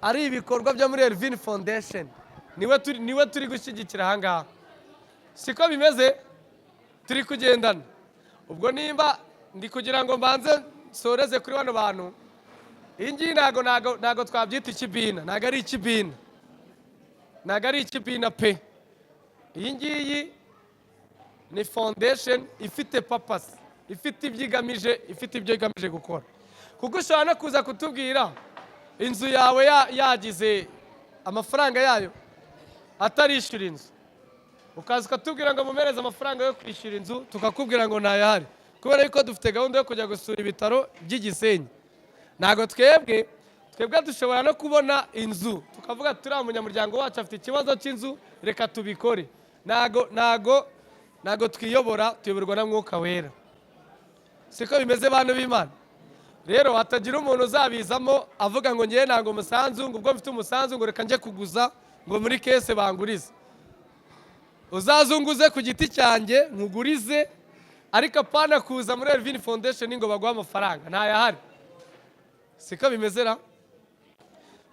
Speaker 1: ari ibikorwa byo muri Elvine Foundation. Niwe turi gushyigikira ahangaha, siko bimeze? Turi kugendana? Ubwo nimba ndi kugira ngo mbanze nsoreze kuri bano bantu, iyi ngiyi ntago twabyita ikibina, ntago ari ikibina, ntago ari ikibina pe. Iyi ngiyi ni foundation ifite purpose, ifite ibyo igamije, ifite ibyo igamije gukora. Kuko ushobora no kuza kutubwira inzu yawe yagize amafaranga yayo atarishyura inzu, ukaza ukatubwira ngo mumereze amafaranga yo kwishyura inzu, tukakubwira ngo ntayahari, kubera yuko dufite gahunda yo kujya gusura ibitaro by'Igisenyi. Ntabwo twebwe dushobora no kubona inzu tukavuga turiya munyamuryango wacu afite ikibazo cy'inzu, reka tubikore. Ntago twiyobora, tuyoborwa na Mwuka Wera. Siko bimeze, bantu b'Imana? Rero hatagira umuntu uzabizamo avuga ngo ngewe ntabwo umusanzu, ngo ubwo mfite umusanzu ngo reka njye kuguza ngo muri caisse bangurize. Uzazunguze ku giti cyanjye nkugurize, ariko apana kuza muri Elvin Foundation ngo baguhe amafaranga, ntayahari. Siko bimeze ra?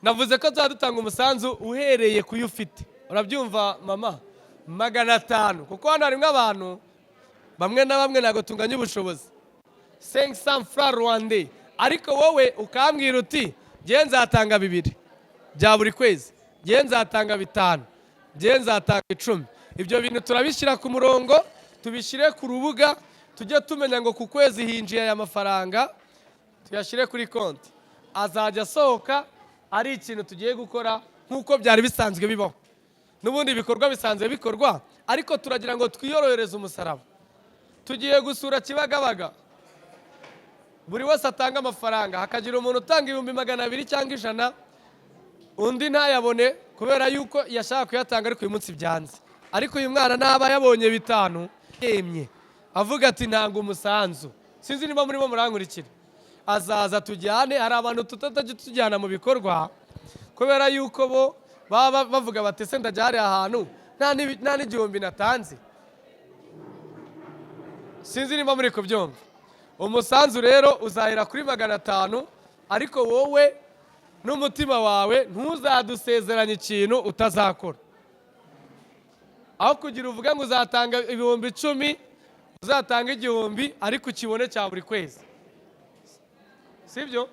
Speaker 1: Navuze ko tuzajya dutanga umusanzu uhereye ku yo ufite. Urabyumva mama? 500, kuko hano harimo abantu bamwe na bamwe ntabwo tunganya ubushobozi. 500 francs rwandais, ariko wowe ukambwira uti: "Ngewe nzatanga 2 bya buri kwezi, ngewe nzatanga 5, ngewe nzatanga 10." Ibyo bintu turabishyira ku murongo, tubishyire ku rubuga, tujye tumenya ngo ku kwezi hinjiye aya mafaranga, tuyashyire kuri konti, azajya asohoka ari ikintu tugiye gukora. Nk'uko byari bisanzwe bibaho, n'ubundi ibikorwa bisanzwe bikorwa, ariko turagira ngo twiyorohereze umusaraba. Tugiye gusura Kibagabaga, buri wese atanga amafaranga, hakagira umuntu utanga 200,000 cyangwa 100, undi ntayabone kubera yuko yashaka kuyatanga, ariko uyu munsi byanze. Ariko uyu mwana naba yabonye 5 yemye avuga ati ntanga umusanzu. Sinzi niba murimo murankurikira. Azaza tujyane. Hari abantu tutajya tujyana mu bikorwa kubera yuko bo baba bavuga bati se ndajya hariya ahantu nta n'igihumbi natanze. Sinzi niba muri kubyumva. Umusanzu rero uzahera kuri 500, ariko wowe n'umutima wawe ntuzadusezeranye ikintu utazakora. Aho kugira uvuge ngo uzatanga 10,000, uzatanga 1,000 ariko ukibone cya buri kwezi, sibyo?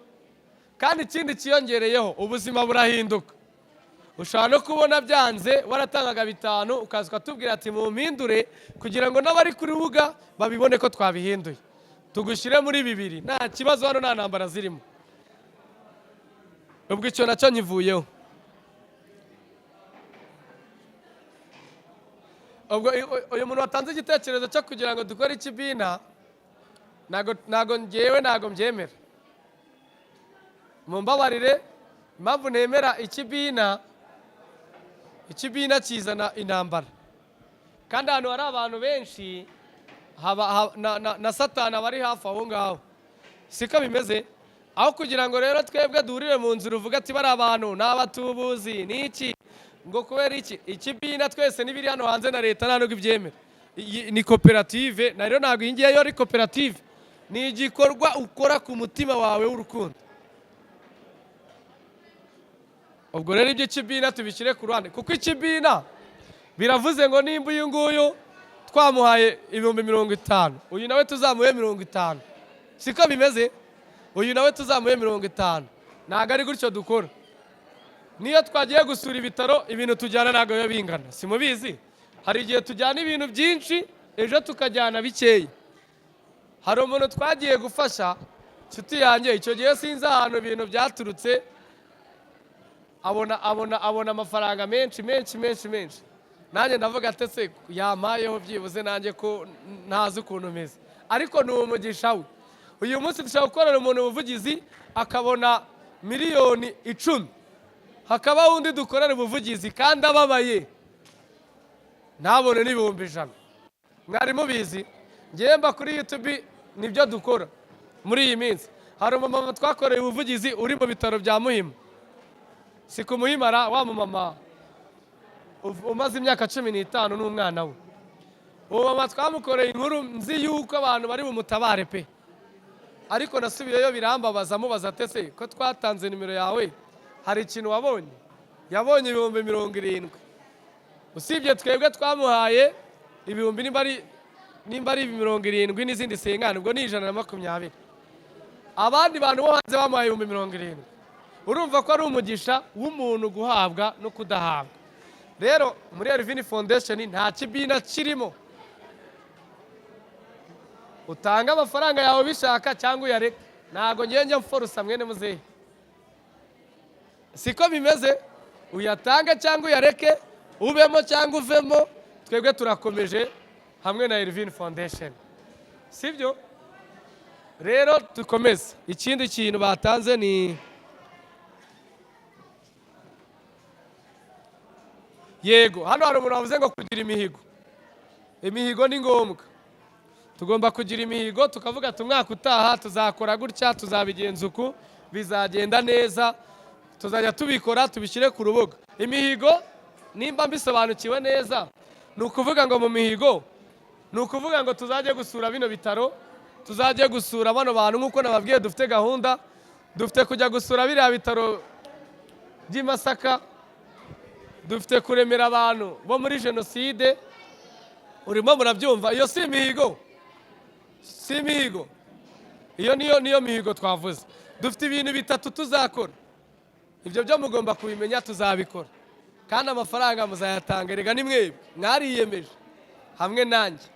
Speaker 1: Kandi ikindi kiyongereyeho, ubuzima burahinduka. Ushobora no kubona byanze waratangaga 5, ukaza ukatubwira ati mumpindure, kugira ngo n'abari ku rubuga babibone ko twabihinduye, tugushyire muri 2, nta kibazo, hano nta ntambara zirimo. Ubwo icyo nacyo nyivuyeho. Ubwo uyu muntu watanze igitekerezo cyo kugira ngo dukore ikibina, ntago ngewe ntago mbyemera, mumbabarire. Impamvu nemera ikibina, ikibina kizana intambara, kandi ahantu hari abantu benshi haba na Satani abari hafi aho ngaho, siko bimeze? Aho kugira ngo rero twebwe duhurire mu nzira uvuga ati bari abantu ni abatubuzi n'iki, ngo kubera iki ikibina twese n'ibiri hano hanze na leta nta nubwo ibyemera. Ni koperative na rero ntabwo iyi ngiyi yo ari koperative, ni igikorwa ukora ku mutima wawe w'urukundo. Ubwo rero ibyo ikibina tubishyire ku ruhande, kuko ikibina biravuze ngo nimba uyu nguyu twamuhaye 50,000, uyu nawe tuzamuhe 50, siko bimeze? Uyu nawe tuzamuhe 50. Ntabwo ari gutyo dukora. Niyo twagiye gusura ibitaro, ibintu tujyana ntabwo biba bingana, simubizi? Hari igihe tujyana ibintu byinshi, ejo tukajyana bikeya. Hari umuntu twagiye gufasha, inshuti yanjye, icyo gihe sinzi ahantu ibintu byaturutse, abona amafaranga menshi menshi menshi menshi. Nanjye ndavuga ati se yampayeho byibuze nanjye ko ntazi ukuntu meze, ariko ni umugisha we. Uyu munsi dushobora gukorera umuntu ubuvugizi akabona 10,000,000, hakaba undi dukorera ubuvugizi kandi ababaye ntabone n'100,000. Mwari mubizi? Ngewe mba kuri YouTube nibyo dukora muri iyi minsi. Hari umumama twakoreye ubuvugizi uri mu bitaro bya Muhima, si ku Muhimara, wa mumama umaze imyaka 15 n'umwana we. Uwo mama twamukoreye inkuru nzi yuko abantu bari bumutabare pe, ariko nasubiyeyo birambabaza, mubaza ati se ko twatanze nimero yawe hari ikintu wabonye? Yabonye 70,000. Usibye twebwe twamuhaye ibihumbi nimba ari 70 n'izindi sengana, ubwo ni 120. Abandi bantu bo hanze bamuhaye 70,000. Urumva ko ari umugisha w'umuntu guhabwa no kudahabwa. Rero muri Elvin Foundation nta kibina kirimo. Utanga amafaranga yawe bishaka cyangwa uyareke, ntago ngiye njya mforusa mwene muzehe, siko bimeze? Uyatange cyangwa uyareke, ubemo cyangwa uvemo, twebwe turakomeje hamwe na Elvin Foundation, sibyo? Rero dukomeze. Ikindi kintu batanze ni yego, hano hari umuntu wavuze ngo kugira imihigo. Imihigo ni ngombwa, tugomba kugira imihigo, tukavuga ati umwaka utaha tuzakora gutya, tuzabigenza uku, bizagenda neza, tuzajya tubikora tubishyire ku rubuga. Imihigo nimba mbisobanukiwe neza, ni ukuvuga ngo mu mihigo ni ukuvuga ngo tuzajye gusura bino bitaro, tuzajye gusura bano bantu, nk'uko nababwiye dufite gahunda, dufite kujya gusura biriya bitaro by'i Masaka, dufite kuremera abantu bo muri jenoside. Urimo murabyumva? Iyo si imihigo, si imihigo, iyo niyo mihigo twavuze. Dufite ibintu 3 tuzakora, ibyo byo mugomba kubimenya, tuzabikora kandi amafaranga muzayatanga. Erega ni mwebwe mwariyemeje hamwe nanjye.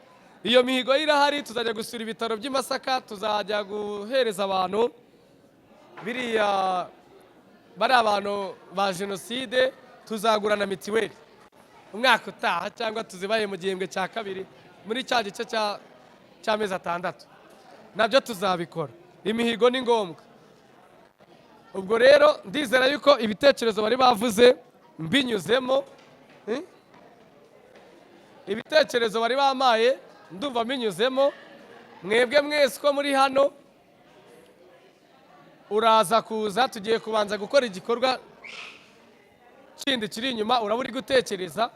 Speaker 1: Iyo mihigo irahari, tuzajya gusura ibitaro by'i Masaka, tuzajya guhereza abantu biriya bari abantu ba jenoside, Tuzagurana mitiweli umwaka utaha, cyangwa tuzibaye mu gihembwe cya kabiri, muri cya gice cy'amezi 6, nabyo tuzabikora. Imihigo ni ngombwa. Ubwo rero ndizera yuko ibitekerezo bari bavuze mbinyuzemo, Ibitekerezo bari bamaye ndumva mbinyuzemo. Mwebwe mwese uko muri hano, uraza kuza, tugiye kubanza gukora igikorwa kindi kiri inyuma, uraba uri gutekereza,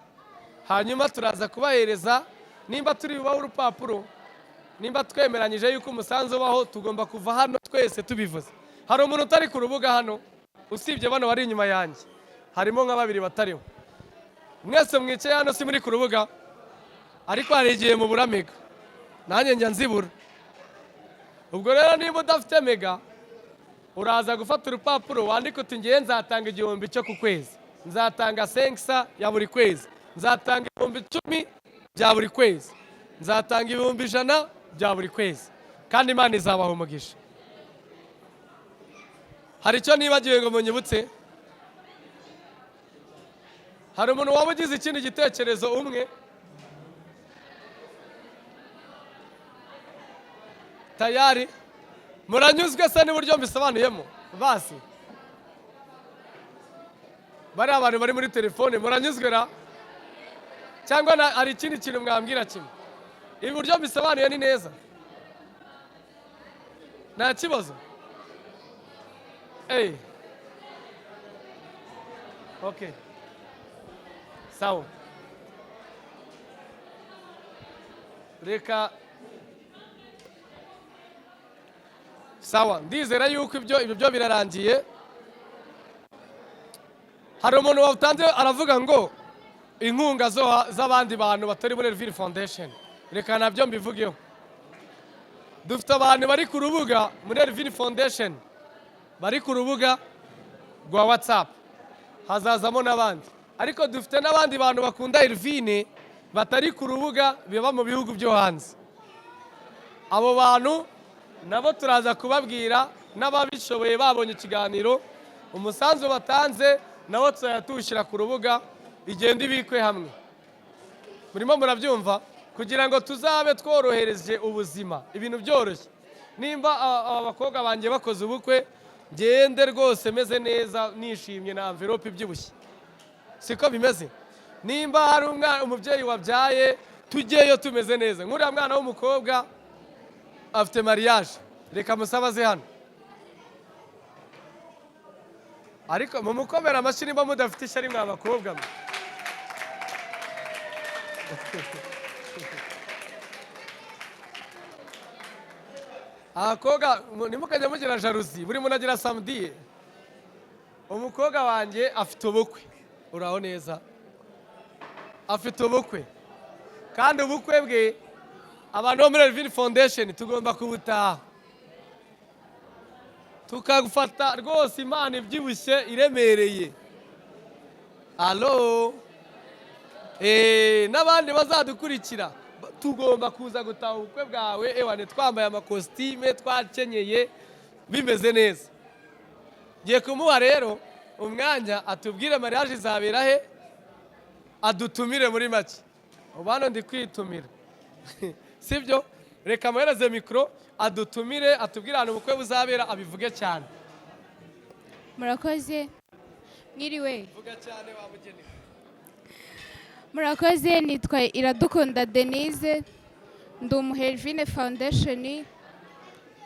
Speaker 1: hanyuma turaza kubahereza nimba turi bubahe urupapuro, nimba twemeranyije yuko umusanzu ubaho, tugomba kuva hano twese tubivuze. Hari umuntu utari ku rubuga hano usibye bano bari inyuma yanjye? Harimo nka babiri batariho. Mwese mwicaye hano si muri ku rubuga, ariko hari igihe mubura mega, nanjye njya nzibura. Ubwo rero niba udafite mega, uraza gufata urupapuro wandike uti: "Ngiye nzatanga 1000 cyo ku kwezi, nzatanga 500 ya buri kwezi, nzatanga 10,000 bya buri kwezi, nzatanga 100,000 bya buri kwezi," kandi Imana izabaha umugisha. Hari icyo nibagiwe ngo munyibutse? Hari umuntu waba ugize ikindi gitekerezo umwe? Tayari muranyuzwe se n'uburyo mbisobanuyemo? Basi bariya abantu bari muri telefone, muranyuzwe ra, cyangwa hari ikindi kintu mwambwira kimwe? Ibi buryo mbisobanuye ni neza, nta kibazo. Ey. Okay, sawa, reka, sawa. Ndizera yuko ibyo byo birarangiye. Hari umuntu watanze aravuga ngo inkunga z'abandi bantu batari muri Elvire Foundation, reka nabyo mbivugeho. Dufite abantu bari ku rubuga muri Elvire Foundation, bari ku rubuga rwa WhatsApp, hazazamo n'abandi, ariko dufite n'abandi bantu bakunda Elvine batari ku rubuga, biba mu bihugu byo hanze. Abo bantu nabo turaza kubabwira, n'ababishoboye babonye ikiganiro, umusanzu batanze nabo tuzajya tuwushyira ku rubuga, igenda ibikwe hamwe. Murimo murabyumva? Kugira ngo tuzabe tworohereje ubuzima, ibintu byoroshye. Nimba aba bakobwa banjye bakoze ubukwe, ngende rwose meze neza, nishimye na envelope ibyibushye, siko bimeze? Nimba hari umubyeyi wabyaye, tujyeyo tumeze neza. Nk'uriya mwana w'umukobwa afite mariage, reka musabe aze hano, ariko mumukomere amashyi nimba mudafite ishyari mwa bakobwa mwe. Abakobwa ntimukajya mugira jalousie, buri muntu agira samedi. Umukobwa wanjye afite ubukwe, uraho neza, afite ubukwe, kandi ubukwe bwe abantu bo muri Elvine Foundation tugomba kubutaha, tukagufata rwose impano ibyibushye iremereye. Alo, n'abandi bazadukurikira, tugomba kuza gutaha ubukwe bwawe, ewane twambaye amakositime, twakenyeye, bimeze neza. Ngiye kumuha rero umwanya atubwire mariage izabera he, adutumire muri make. Ubu hano ndi kwitumira, sibyo? Reka muhereze mikoro adutumire, atubwire ahantu ubukwe buzabera, abivuge cyane.
Speaker 14: Murakoze, mwiriwe.
Speaker 1: Vuga cyane wa mugeni.
Speaker 14: Murakoze, nitwa Iradukunda Denise, ndi umu Elvine Foundation,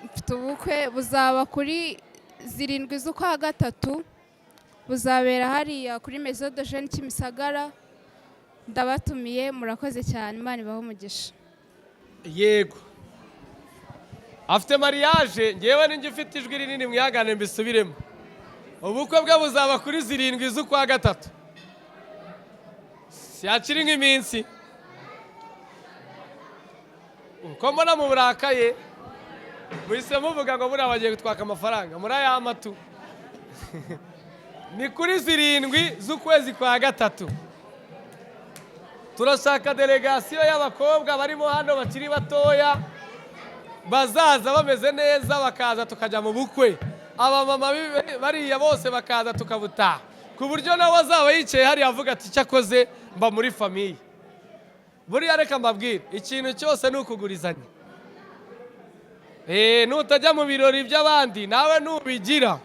Speaker 14: mfite ubukwe buzaba kuri 7 z'ukwa gatatu, buzabera hariya kuri Maison de Jeunes Kimisagara. Ndabatumiye, murakoze cyane, Imana ibahe umugisha.
Speaker 1: Yego, afite mariage, ngewe ninjye ufite ijwi rinini, mwihangane mbisubiremo. Ubukwe bwe buzaba kuri 7 z'ukwa gatatu, siyakiri nk'iminsi. Uko mbona mu burakaye muhise muvuga ngo buriya bagiye gutwaka amafaranga muri aya matu. Ni kuri 7 z'ukwezi kwa gatatu. Turashaka delegasiyo y'abakobwa barimo hano bakiri batoya, bazaza bameze neza, bakaza tukajya mu bukwe. Abamama bariya bose bakaza tukabutaha. Ku buryo nawe azaba yicaye hariya avuga ati cyakoze mba muri famille. Buriya reka mbabwire, ikintu cyose ni ukugurizanya. Nutajya mu birori by'abandi nawe nubigira.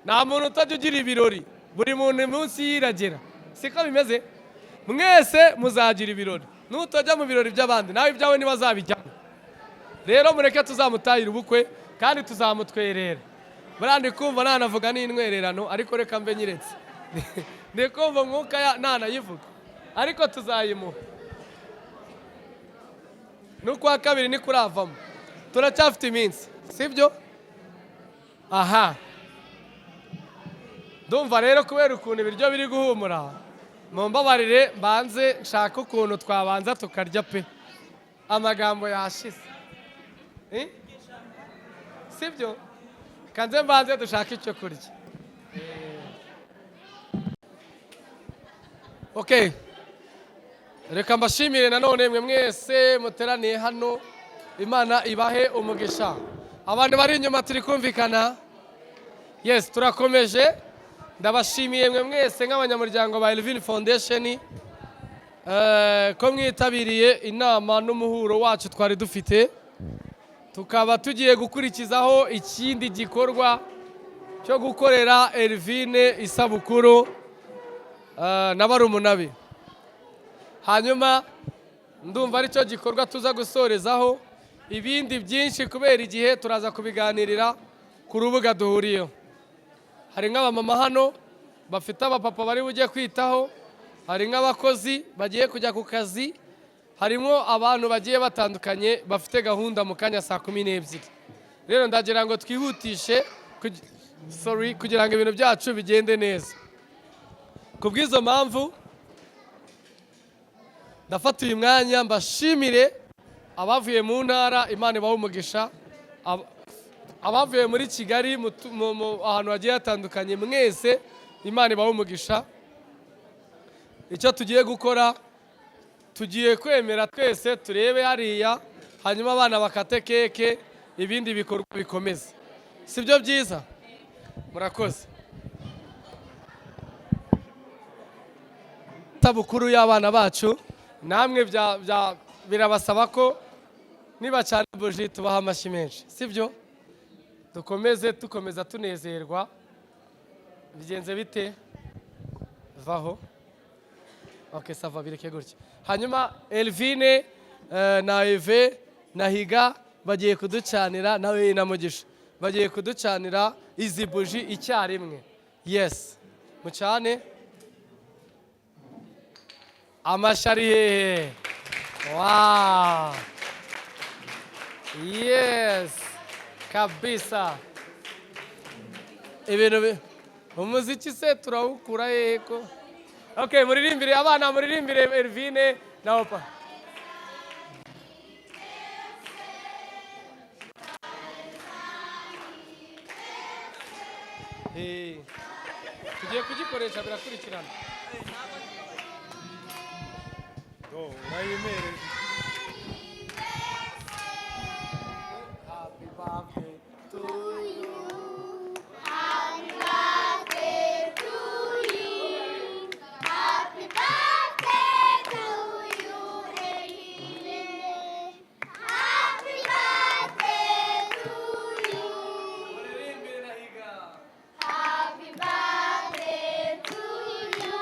Speaker 1: Nta muntu utajya ugira ibirori, buri muntu munsi yiragera. Siko bimeze? Mwese muzagira ibirori. Nutajya mu birori by'abandi nawe ibyawe ntibazabijyamo. Rero mureke tuzamutahira ubukwe kandi tuzamutwerera. Buriya ndi kumva nanavuga n'intwererano, ariko reka mbe nyiretse. Ndi kumva umwuka nanayivuga, ariko tuzayimuha. N'ukwa kabiri nikuravamo, turacyafite iminsi, sibyo? Aha ndumva rero kubera ukuntu ibiryo biri guhumura, mumbabarire mbanze nshaka ukuntu twabanza tukarya pe, amagambo yashize. Sibyo? Kanze mbanze dushaka icyo kurya. Okay. Reka mbashimire nanone mwe mwese muteraniye hano, Imana ibahe umugisha. Abantu bari inyuma turi kumvikana? Yes, turakomeje. Ndabashimiye mwe mwese nk'abanyamuryango ba Elvin Foundation ko mwitabiriye inama n'umuhuro wacu twari dufite. Tukaba tugiye gukurikizaho ikindi gikorwa cyo gukorera Elvine isabukuru na barumuna be. Hanyuma ndumva aricyo gikorwa tuza gusorezaho, ibindi byinshi kubera igihe turaza kubiganirira ku rubuga duhuriyeho. Hari nk'abamama hano bafite abapapa bari bujye kwitaho, hari nk'abakozi bagiye kujya ku kazi, harimo abantu bagiye batandukanye bafite gahunda mu kanya saa 12. Rero ndagira ngo twihutishe kugira ngo ibintu byacu bigende neza. Kubw'izo mpamvu ndafata uyu mwanya mbashimire abavuye mu ntara, Imana ibahe umugisha, abavuye muri Kigali ahantu hagiye hatandukanye, mwese Imana ibahe umugisha. Icyo tugiye gukora, tugiye kwemera twese turebe hariya, hanyuma abana bakate keke, ibindi bikorwa bikomeze. Sibyo byiza? Murakoze. Isabukuru y'abana bacu namwe birabasaba ko nibacana buji tubaha amashyi menshi, sibyo? Dukomeze tukomeza tunezerwa. Bigenze bite? Vaho. Okay, sava bireke gutya. Hanyuma Elvine na Eve na Higa bagiye kuducanira, nawe na Mugisha bagiye kuducanira izi buji icyarimwe. Yes, mucane. Amashari hehe? Wow. Yes, kabisa. Ibintu umuziki se turawukura hehe ko? Okay, muririmbire abana, muririmbire Elvine na Opa. Tugiye kugikoresha birakurikirana. Happy birthday to you.
Speaker 2: Happy birthday to you. Happy birthday to you, Elvine. Happy birthday to you. Happy birthday to you.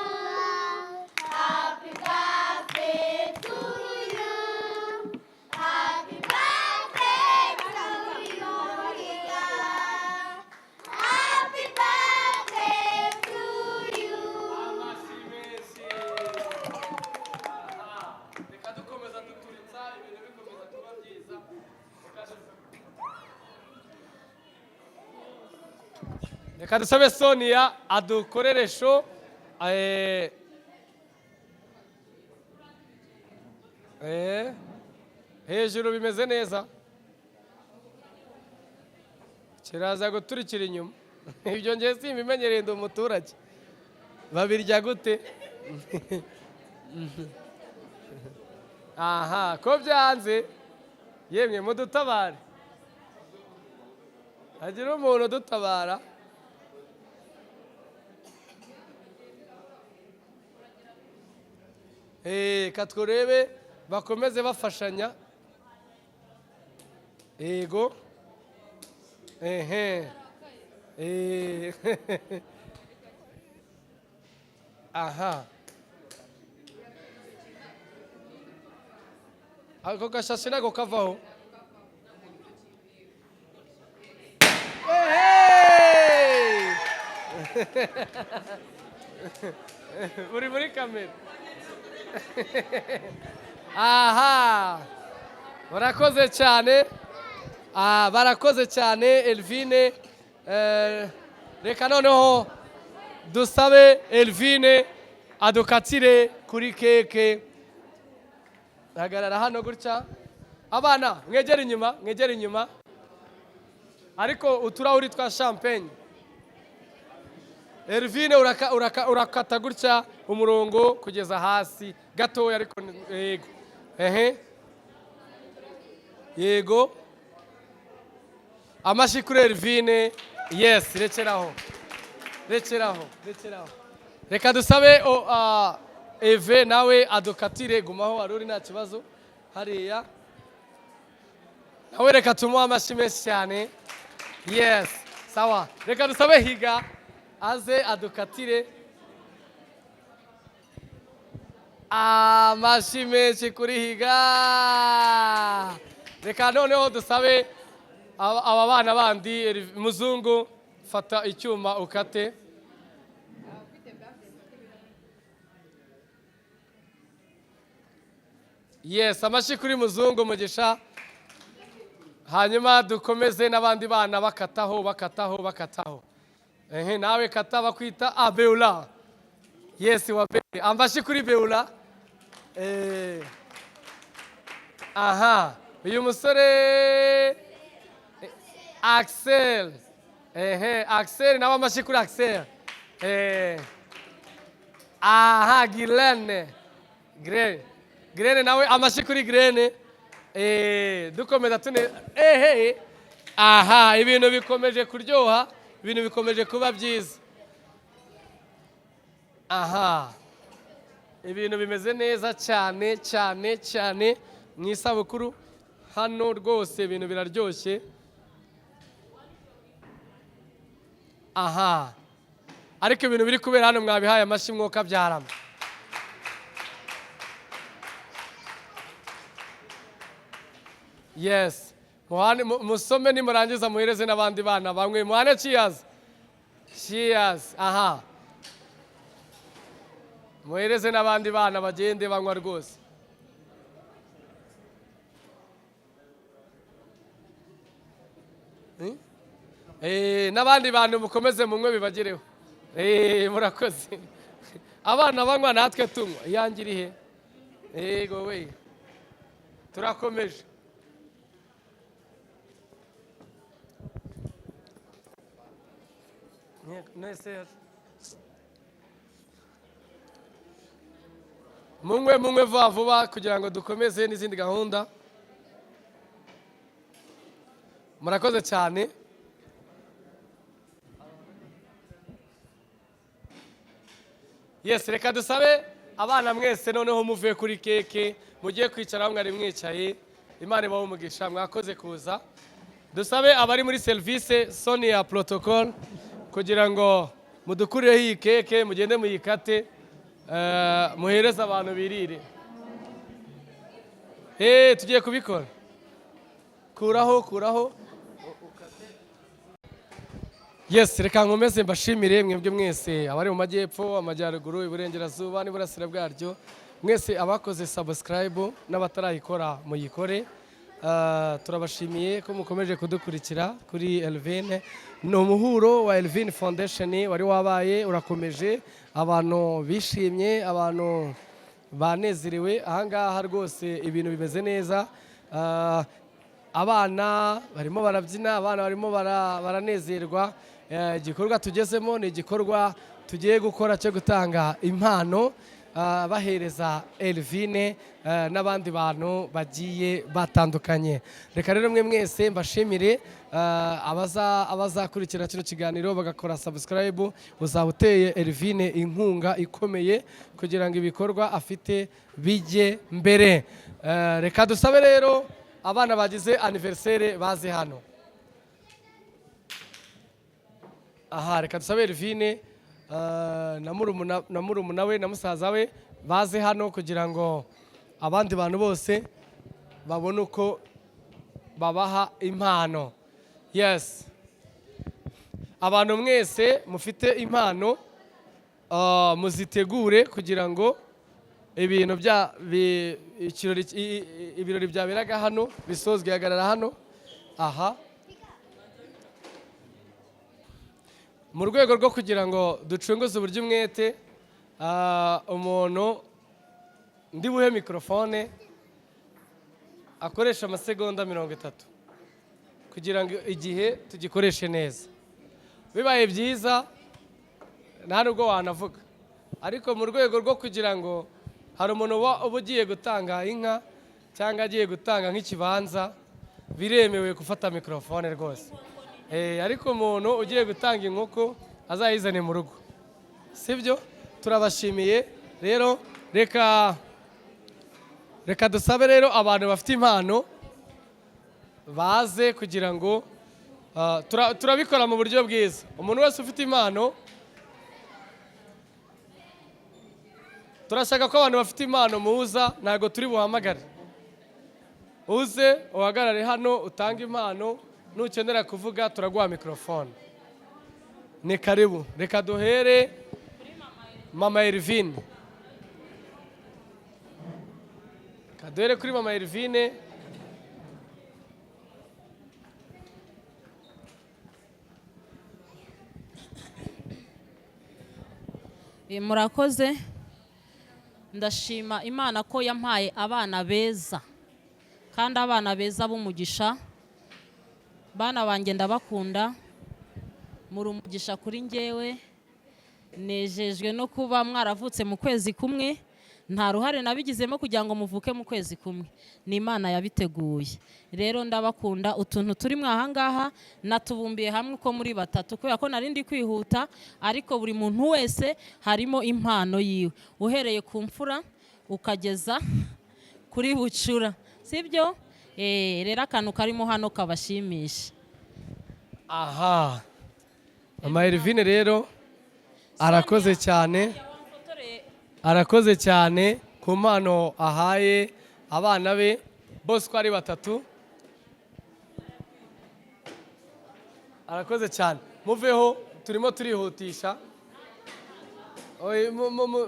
Speaker 2: Happy birthday to you. Happy birthday to you, Higa. Happy birthday to you.
Speaker 1: Reka dukomeza duturitsa ibintu bikomeza kuba byiza. Reka dusabe Sonia adukorere show. Hejuru bimeze neza, kiraza guturikira inyuma. Ibyo ngiye simbimenyereye, ndi umuturage. Babirya gute? Aha, ko byanze yemwe mudutabare, hagira umuntu udutabara. Reka turebe bakomeze bafashanya. Yego, ehe. Aha, ako gashashi ntabwo kavaho. Ehe! Uri muri kamera. Aha, barakoze cyane. Ah, barakoze cyane Elvine. Reka noneho dusabe Elvine adukatire kuri keke. Hagarara hano gutya. Abana, mwegere inyuma, mwegere inyuma. Ariko uturahuri twa champagne. Elvine, urakata gutya umurongo kugeza hasi gatoya, ariko yego, ehe, yego. Amashyi kuri Elvine. Yes, rekeraho, rekeraho, rekeraho. Reka dusabe Eve nawe adukatire. Gumaho wari uri, nta kibazo. Hariya nawe reka tumuhe amashyi menshi cyane. Yes, sawa. Reka dusabe Higa aze adukatire. Amashyi menshi kuri Higa. Reka noneho dusabe aba bana bandi. Muzungu, fata icyuma ukate. Yes, amashyi kuri Muzungu Mugisha. Hanyuma dukomeze n'abandi bana bakataho, bakataho, bakataho. Ehe, nawe kata. Bakwita Beula. Yes, wa Be, amashyi kuri Beula. Aha, uyu musore Axel. Ehe, Axel nawe, amashyi kuri Axel. Aha, Girlene, Grene, Grene nawe, amashyi kuri Grene. Dukomeza tune. Ehe, aha, ibintu bikomeje kuryoha, ibintu bikomeje kuba byiza. Aha, ibintu bimeze neza cyane cyane cyane mu isabukuru hano. Rwose ibintu biraryoshye. Aha, ariko ibintu biri kubera hano mwabihaye amashyi mwuka byarama. Yes, muhane, musome, nimurangiza muhereze n'abandi bana bamwe. Muhane cheers, cheers. Aha, muhereze n'abandi bana bagende banywa rwose. N'abandi bantu mukomeze munywe bibagereho. Murakoze. Abana banywa, natwe tunywa. Iyange iri he? Yego we, turakomeje. Nese munywe, munywe vuba vuba kugira ngo dukomeze n'izindi gahunda. Murakoze cyane. Yes, reka dusabe abana mwese noneho muvuye kuri keke, mugiye kwicara aho mwari mwicaye. Imana ibahe umugisha, mwakoze kuza. Dusabe abari muri serivisi Sonia protocol kugira ngo mudukurireho iyi keke, mugende muyikate, muhereze abantu birire. Tugiye kubikora. Kuraho, kuraho. Yes, reka nkomeze mbashimire mwebwe mwese abari mu majyepfo, amajyaruguru, iburengerazuba n'iburasira bwaryo, mwese abakoze subscribe n'abatarayikora muyikore. Turabashimiye ko mukomeje kudukurikira kuri Elvin. Ni umuhuro wa Elvin Foundation wari wabaye, urakomeje. Abantu bishimye, abantu banezerewe ahangaha. Rwose ibintu bimeze neza. Abana barimo barabyina, abana barimo baranezerwa. Igikorwa tugezemo ni igikorwa tugiye gukora cyo gutanga impano. bahereza Elvine n'abandi bantu bagiye batandukanye. Reka rero mwe mwese mbashimire, abazakurikira kino kiganiro bagakora subscribe, uzaba uteye Elvine inkunga ikomeye kugira ngo ibikorwa afite bijye mbere. Reka dusabe rero abana bagize anniversaire baze hano. Aha reka dusabe Elvine na murumuna we na musaza we baze hano kugira ngo abandi bantu bose babone uko babaha impano. Yes, abantu mwese mufite impano, muzitegure kugira ngo ibintu bya ibirori byaberaga hano bisozwe. Hagarara hano aha mu rwego rwo kugira ngo ducunguze uburyo umwete, umuntu ndi buhe mikrofone akoresha amasegonda 30 kugira ngo igihe tugikoreshe neza. Bibaye byiza nta nubwo wanavuga, ariko mu rwego rwo kugira ngo hari umuntu uba ugiye gutanga inka cyangwa agiye gutanga nk'ikibanza, biremewe gufata mikrofone rwose. Ariko umuntu ugiye gutanga inkoko azayizane mu rugo, sibyo? Turabashimiye rero. Reka dusabe rero abantu bafite impano baze kugira ngo turabikora mu buryo bwiza. Umuntu wese ufite impano, turashaka ko abantu bafite impano muza, ntabwo turi buhamagare. Uze uhagarare hano utange impano, nukenera kuvuga turaguha mikrofone. Ni karibu. Reka duhere Mama Elvine. Reka duhere kuri Mama Elvine.
Speaker 7: Murakoze. Ndashima Imana ko yampaye abana beza, kandi abana beza b'umugisha. Bana banjye ndabakunda, muri umugisha kuri njyewe. Nejejwe no kuba mwaravutse mu kwezi kumwe, nta ruhare nabigizemo kugira ngo muvuke mu kwezi kumwe, ni Imana yabiteguye. Rero ndabakunda. Utuntu turi mwahangaha natubumbiye hamwe uko muri batatu, kubera ko nari ndi kwihuta, ariko buri muntu wese harimo impano yiwe, uhereye ku mfura ukageza kuri bucura, sibyo? Rero akantu karimo hano kabashimisha.
Speaker 1: Aha Mama Elvine rero arakoze cyane, arakoze cyane ku mpano ahaye abana be bose uko ari batatu. Arakoze cyane. Muveho, turimo turihutisha.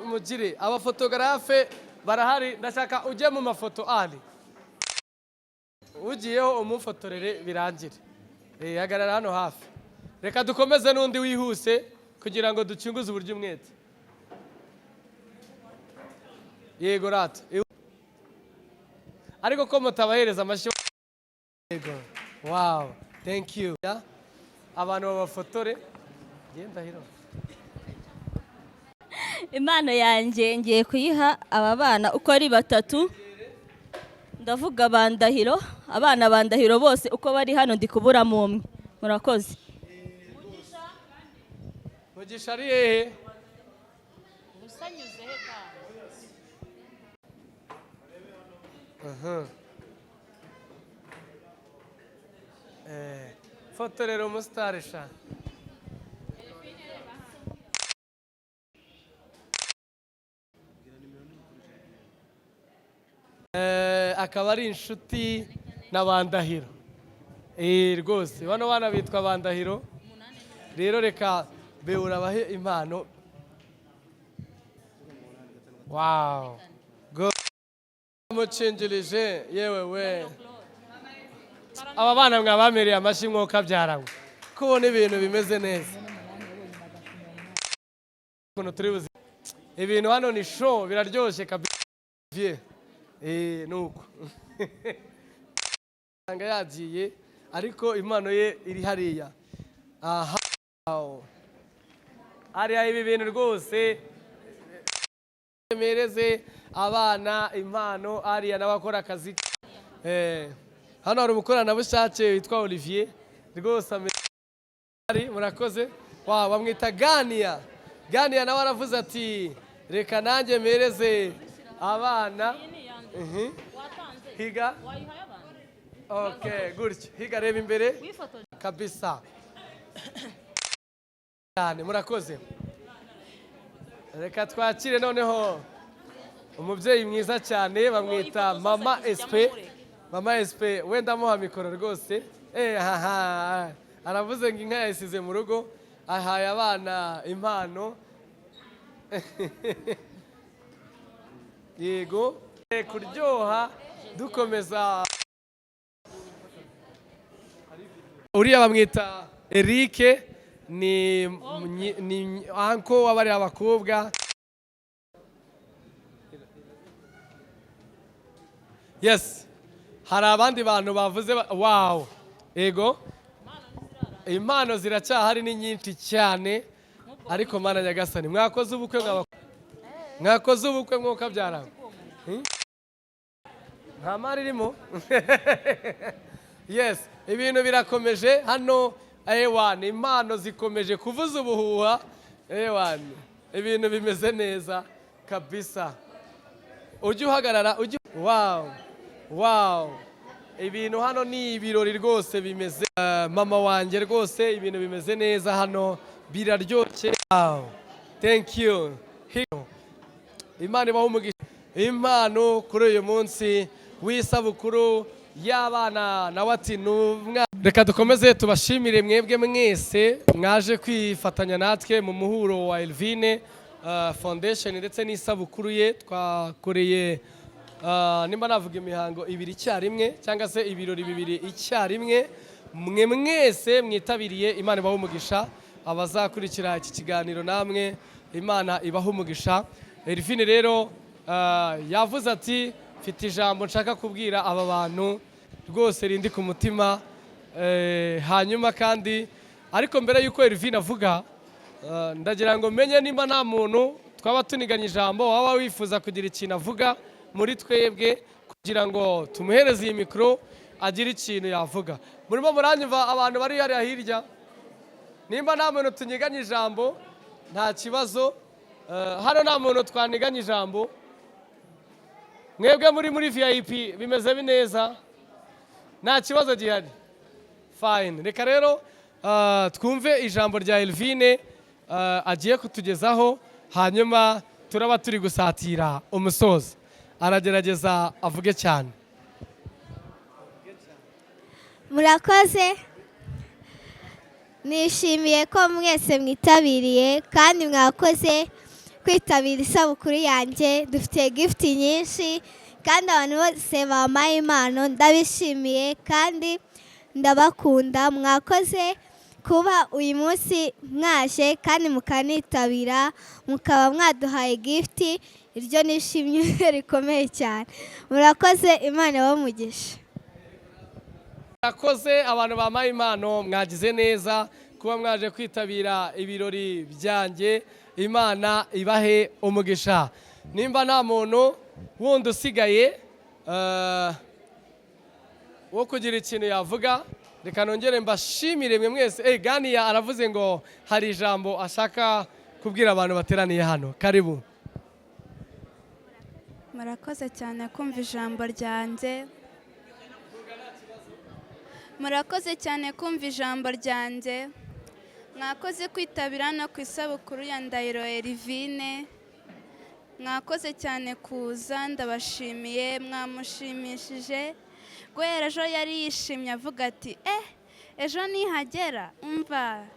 Speaker 1: Mugire abafotogarafe barahari, ndashaka ujye mu mafoto ari ugiyeho umufotorere birangire. Hagarara hano hafi. Reka dukomeze n'undi wihuse kugira ngo ducunguze uburyo umwete. Yego rata. Ariko ko mutabahereza amashyi. Yego. Wow, thank you. Abantu babafotore. Genda hiro.
Speaker 16: Impano yanjye ngiye kuyiha aba bana uko ari batatu. Ndavuga Bandahiro, abana Bandahiro bose uko bari hano ndi kuburamo umwe. Murakoze.
Speaker 1: Mugisha ari hehe?
Speaker 7: Usanyuze he kandi?
Speaker 1: Fotorera umusitari sha. Akaba ari inshuti na Bandahiro. Rwose bano bana bitwa Bandahiro. Rero reka beura bahe impano. Wow. Go. Mucingirije yewe we. Aba bana mwabamereye amashyi mwoka byarangwa. Kubona ibintu bimeze neza. Ibintu hano ni show, biraryoshye kabisa. Nuko anga yagiye ariko impano ye iri hariya. Aha. Hariya ibi bintu rwose. Mereze abana impano ariya n'abakora akazi. Hano hari umukoranabushake witwa Olivier rwose ari, murakoze. Wa bamwita Gania. Gania nawe aravuze ati reka nanjye mereze abana. Higa. Okay, gutyo. Higa, reba imbere kabisa cyane, murakoze. Reka twakire noneho umubyeyi mwiza cyane, bamwita Mama SP. Mama SP, wenda amuha mikoro rwose. Haha, aravuze ngo inka yayisize mu rugo, ahaye abana impano. Yego, kuryoha dukomeza. Uriya bamwita Eric, ni anko w'abari abakobwa. Yes, hari abandi bantu bavuze wow. Ego, impano ziracyahari ni nyinshi cyane, ariko Mana Nyagasani, mwakoze ubukwe, mwakoze ubukwe mwuka byara. Nta mari irimo. Yes, ibintu birakomeje hano. Ewan, impano zikomeje kuvuza ubuhuha. Ewan, ibintu bimeze neza kabisa. Ujye uhagarara, ujye. Wow, wow, ibintu hano ni ibirori rwose bimeze. Mama wanjye rwose, ibintu bimeze neza hano, biraryoshye. Wow, thank you. Imana ibahe umugisha. Impano kuri uyu munsi w'isabukuru y'abana, nawe ati numwa. Reka dukomeze tubashimire mwebwe mwese mwaje kwifatanya natwe mu muhuro wa Elvine Foundation ndetse n'isabukuru ye. Twakoreye nimba navuga imihango ibiri icyarimwe, cyangwa se ibirori bibiri icyarimwe. Mwe mwese mwitabiriye, Imana ibahe umugisha. Abazakurikira iki kiganiro namwe, Imana ibahe umugisha. Elvine rero yavuze ati mfite ijambo nshaka kubwira aba bantu rwose rindi ku mutima. Hanyuma kandi ariko mbere yuko Elvine avuga, ndagira ngo menye nimba nta muntu twaba tuniganye ijambo waba wifuza kugira ikintu avuga muri twebwe, kugira ngo tumuhereze iyi mikoro agire ikintu yavuga. Murimo muranyumva abantu bari hariya hirya? Nimba nta muntu tuniganye ijambo nta kibazo. Hano nta muntu twaniganye ijambo. Mwebwe muri VIP bimeze neza, nta kibazo gihari. Fine. Reka rero twumve ijambo rya Elvine agiye kutugezaho, hanyuma turaba turi gusatira umusozo. Aragerageza avuge cyane.
Speaker 2: Murakoze, nishimiye ko mwese mwitabiriye kandi mwakoze kwitabira isabukuru yanjye. Dufite gift nyinshi kandi abantu bose bampaye impano ndabishimiye kandi ndabakunda. Mwakoze kuba uyu munsi mwaje kandi mukanitabira, mukaba mwaduhaye gift, iryo nishimye rikomeye cyane. Murakoze, Imana ibahe umugisha.
Speaker 1: Murakoze abantu bampaye impano, mwagize neza kuba mwaje kwitabira ibirori byanjye. Imana ibahe umugisha. Nimba nta muntu wundi usigaye wo kugira ikintu yavuga, reka nongere mbashimire mwe mwese. Gania aravuze ngo hari ijambo ashaka kubwira abantu bateraniye hano. Karibu.
Speaker 24: Murakoze cyane kumva ijambo ryanjye. Murakoze cyane kumva ijambo ryanjye. Mwakoze kwitabira no ku isabukuru ya Ndahiro Elvine. Mwakoze cyane kuza, ndabashimiye, mwamushimishije. Guhera ejo yari yishimye avuga ati ejo nihagera umva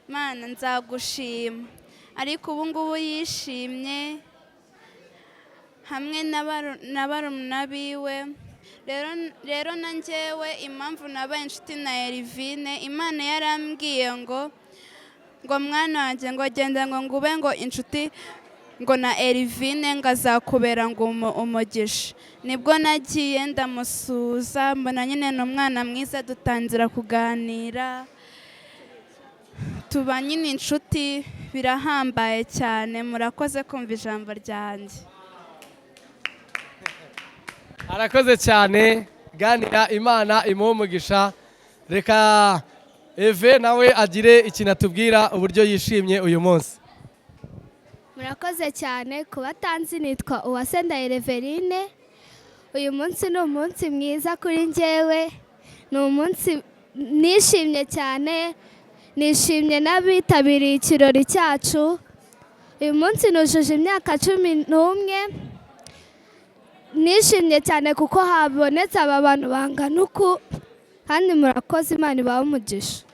Speaker 24: Mana nzagushima. Ariko ubu ngubu yishimye hamwe na barumuna biwe. Rero na njyewe impamvu nabaye inshuti na Elvine, Imana yarambwiye ngo mwana wanjye ngo genda ngo ngube ngo inshuti ngo na Elvine ngo azakubera ngo umugisha. Nibwo nagiye ndamusuza, mbona nyine ni umwana mwiza, dutangira kuganira, tuba nyine inshuti, birahambaye cyane. Murakoze kumva ijambo ryanjye.
Speaker 1: Arakoze cyane ganira, Imana imuhe umugisha. Reka Eve nawe agire ikintu atubwira, uburyo yishimye uyu munsi.
Speaker 2: Murakoze cyane. Ku batanzi, nitwa Uwase Ndayireverine. Uyu munsi ni umunsi mwiza kuri njyewe, ni umunsi nishimye cyane, nishimye n'abitabiriye ikirori cyacu. Uyu munsi nujuje imyaka 11. Nishimye cyane kuko habonetse aba bantu bangana uku, kandi murakoze, Imana ibahe umugisha.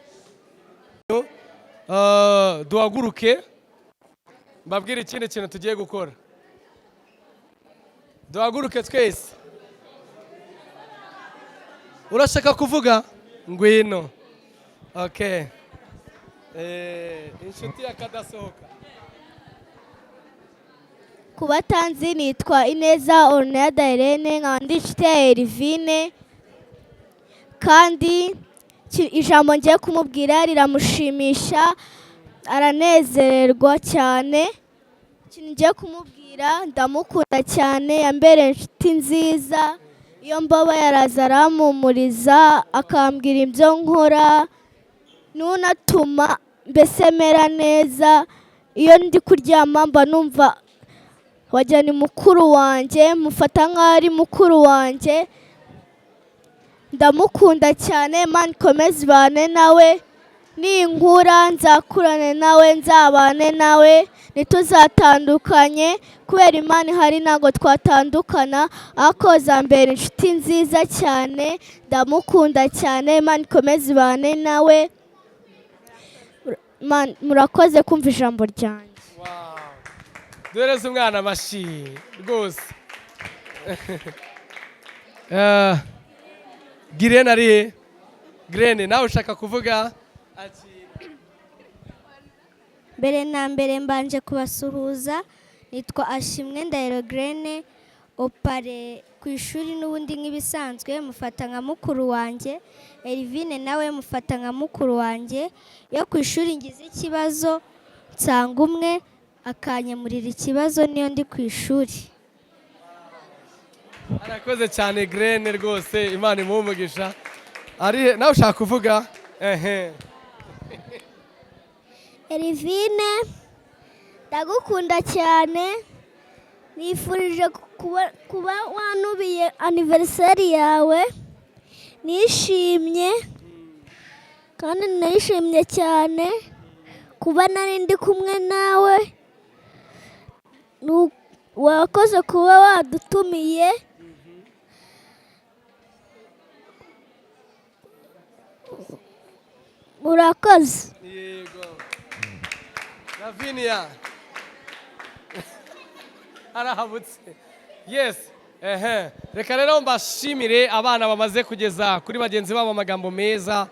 Speaker 1: Duhaguruke mbabwire ikindi kintu tugiye gukora. Duhaguruke twese. Urashaka kuvuga? Ngwino. Okay, inshuti yakadasohoka.
Speaker 6: Ku batanzi, nitwa Ineza Ornella Irene, nkaba ndi inshuti ya Elvine, kandi ijambo ngiye kumubwira riramushimisha, aranezererwa cyane. Ikintu ngiye kumubwira, ndamukunda cyane, yambereye inshuti nziza. Iyo mbabaye araza arampumuriza, akambwira ibyo nkora n'unatuma mbese mera neza. Iyo ndi kuryama mba numva wagira ni mukuru wanjye, mufata nk'aho ari mukuru wanjye. Ndamukunda cyane. Imana ikomeze ibane nawe, ninkura nzakurane nawe, nzabane nawe, ntituzatandukanye kubera Imana ihari, ntabwo twatandukana, ariko zambera inshuti nziza cyane. Ndamukunda cyane, Imana ikomeze ibane nawe. Murakoze kumva ijambo ryanjye.
Speaker 1: Duhereze umwana amashyi rwose. Girene ari he? Girene, nawe ushaka kuvuga?
Speaker 17: Mbere na mbere mbanje kubasuhuza. Nitwa Ashimwe Ndahiro Grene opare ku ishuri. N'ubundi nk'ibisanzwe mufata nka mukuru wanjye. Elvine nawe mufata nka mukuru wanjye. Iyo ku ishuri ngize ikibazo, nsanga umwe akanyemurira ikibazo niyo ndi ku ishuri.
Speaker 1: Arakoze cyane Grene rwose, Imana imuhe umugisha. Ari he? Nawe ushaka kuvuga? Ehe.
Speaker 6: Elvine, ndagukunda cyane. Nifurije kuba wanubiye anniversaire yawe. Nishimye kandi nishimye cyane kuba nari ndi kumwe nawe. Wakoze kuba wadutumiye. Murakoze.
Speaker 1: Yego, Lavinia arahabutse. Yes, ehe. Reka rero mbashimire abana bamaze kugeza kuri bagenzi babo amagambo meza.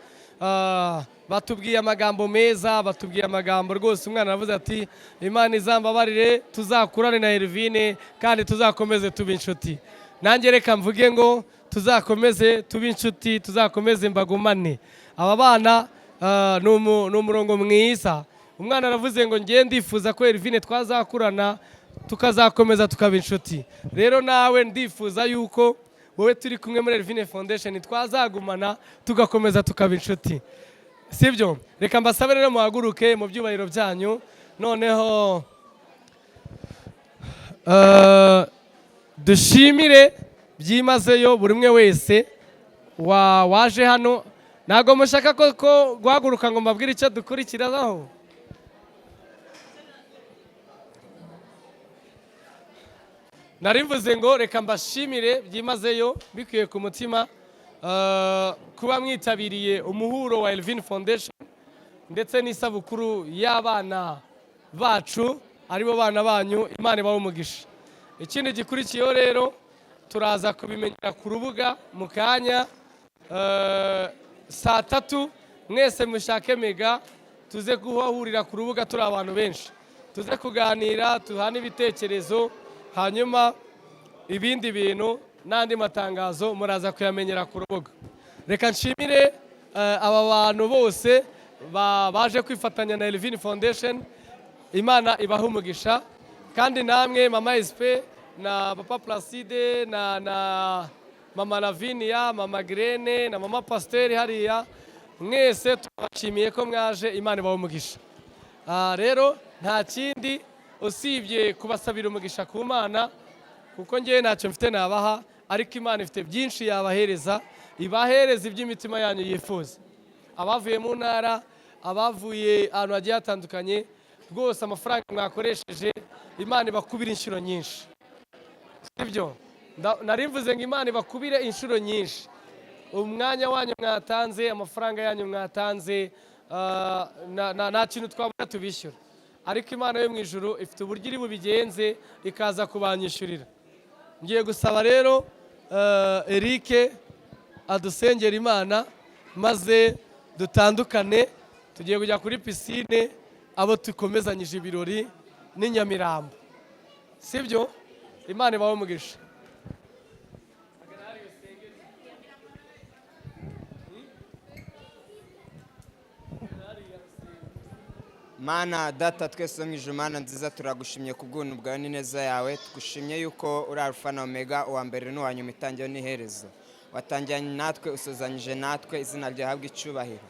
Speaker 1: Batubwiye amagambo meza, batubwiye amagambo rwose. Umwana aravuze ati: "Imana izambabarire tuzakurane na Elvine kandi tuzakomeze tube inshuti." Nanjye reka mvuge ngo tuzakomeze tube inshuti, tuzakomeze mbagumane. Aba bana ni umurongo mwiza. Umwana aravuze ngo: "Ngiye ndifuza ko Elvine twazakurana, tukazakomeza tukaba inshuti." Rero nawe ndifuza yuko wowe turi kumwe muri Elvine Foundation twazagumana, tugakomeza tukaba inshuti, sibyo? Reka mbasabe rero muhaguruke mu byubahiro byanyu. Noneho dushimire byimazeyo buri umwe wese waje hano. Ntabwo mushaka ko guhaguruka ngo mbabwire icyo dukurikiraho? Nari mvuze ngo reka mbashimire byimazeyo bikwiye ku mutima kuba mwitabiriye umuhuro wa Elvin Foundation ndetse n'isabukuru y'abana bacu, aribo bana banyu. Imana ibahe umugisha. Ikindi gikurikiyeho rero turaza kubimenyera ku rubuga mu kanya, saa 3. Mwese mushake mega, tuze guhurira ku rubuga turi abantu benshi, tuze kuganira, tuhane ibitekerezo. Hanyuma ibindi bintu n'andi matangazo muraza kuyamenyera ku rubuga. Reka nshimire aba bantu bose baje kwifatanya na Elvin Foundation. Imana ibahe umugisha. Kandi namwe mama SP na papa Placide na mama Lavinia, mama Grene na mama Pasiteri hariya, mwese tubashimiye ko mwaje. Imana ibahe umugisha. Rero nta kindi usibye kubasabira umugisha ku Mana, kuko ngewe ntacyo mfite nabaha, ariko Imana ifite byinshi yabahereza, ibahereza iby'imitima yanyu yifuza. Abavuye mu ntara, abavuye ahantu hagiye hatandukanye, rwose amafaranga mwakoresheje Imana ibakubire inshuro nyinshi, sibyo? Nari mvuze ngo Imana ibakubire inshuro nyinshi. Umwanya wanyu mwatanze, amafaranga yanyu mwatanze, nta kintu twabona tubishyura, ariko Imana yo mu ijuru ifite uburyo iri bubigenze ikaza kubanyishyurira. Ngiye gusaba rero Eric adusengera Imana, maze dutandukane. Tugiye kujya kuri pisine, abo dukomezanyije ibirori n'inyamirambo, sibyo? Imana ibahe umugisha.
Speaker 13: Mana data twese mu ijuru, Mana nziza, turagushimye ku bw'ubuntu bwawe n'ineza yawe. Tugushimye yuko uri Alfa na Omega, uwa mbere n'uwa nyuma, itangiriro n'iherezo. Watangiranye natwe, usozanyije natwe, izina ryawe habwe icyubahiro.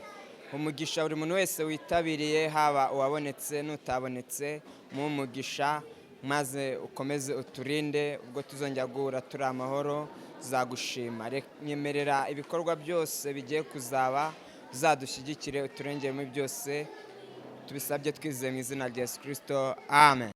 Speaker 13: Umugisha buri muntu wese witabiriye, haba uwabonetse n'utabonetse, mu umugisha, maze ukomeze uturinde ubwo tuzongera guhura turi amahoro, tuzagushima. Nyemerera ibikorwa byose bigiye kuzaba, uzadushyigikire, uturengere muri byose. Tubisabye twizeye mu izina rya Yesu Kristo, amen.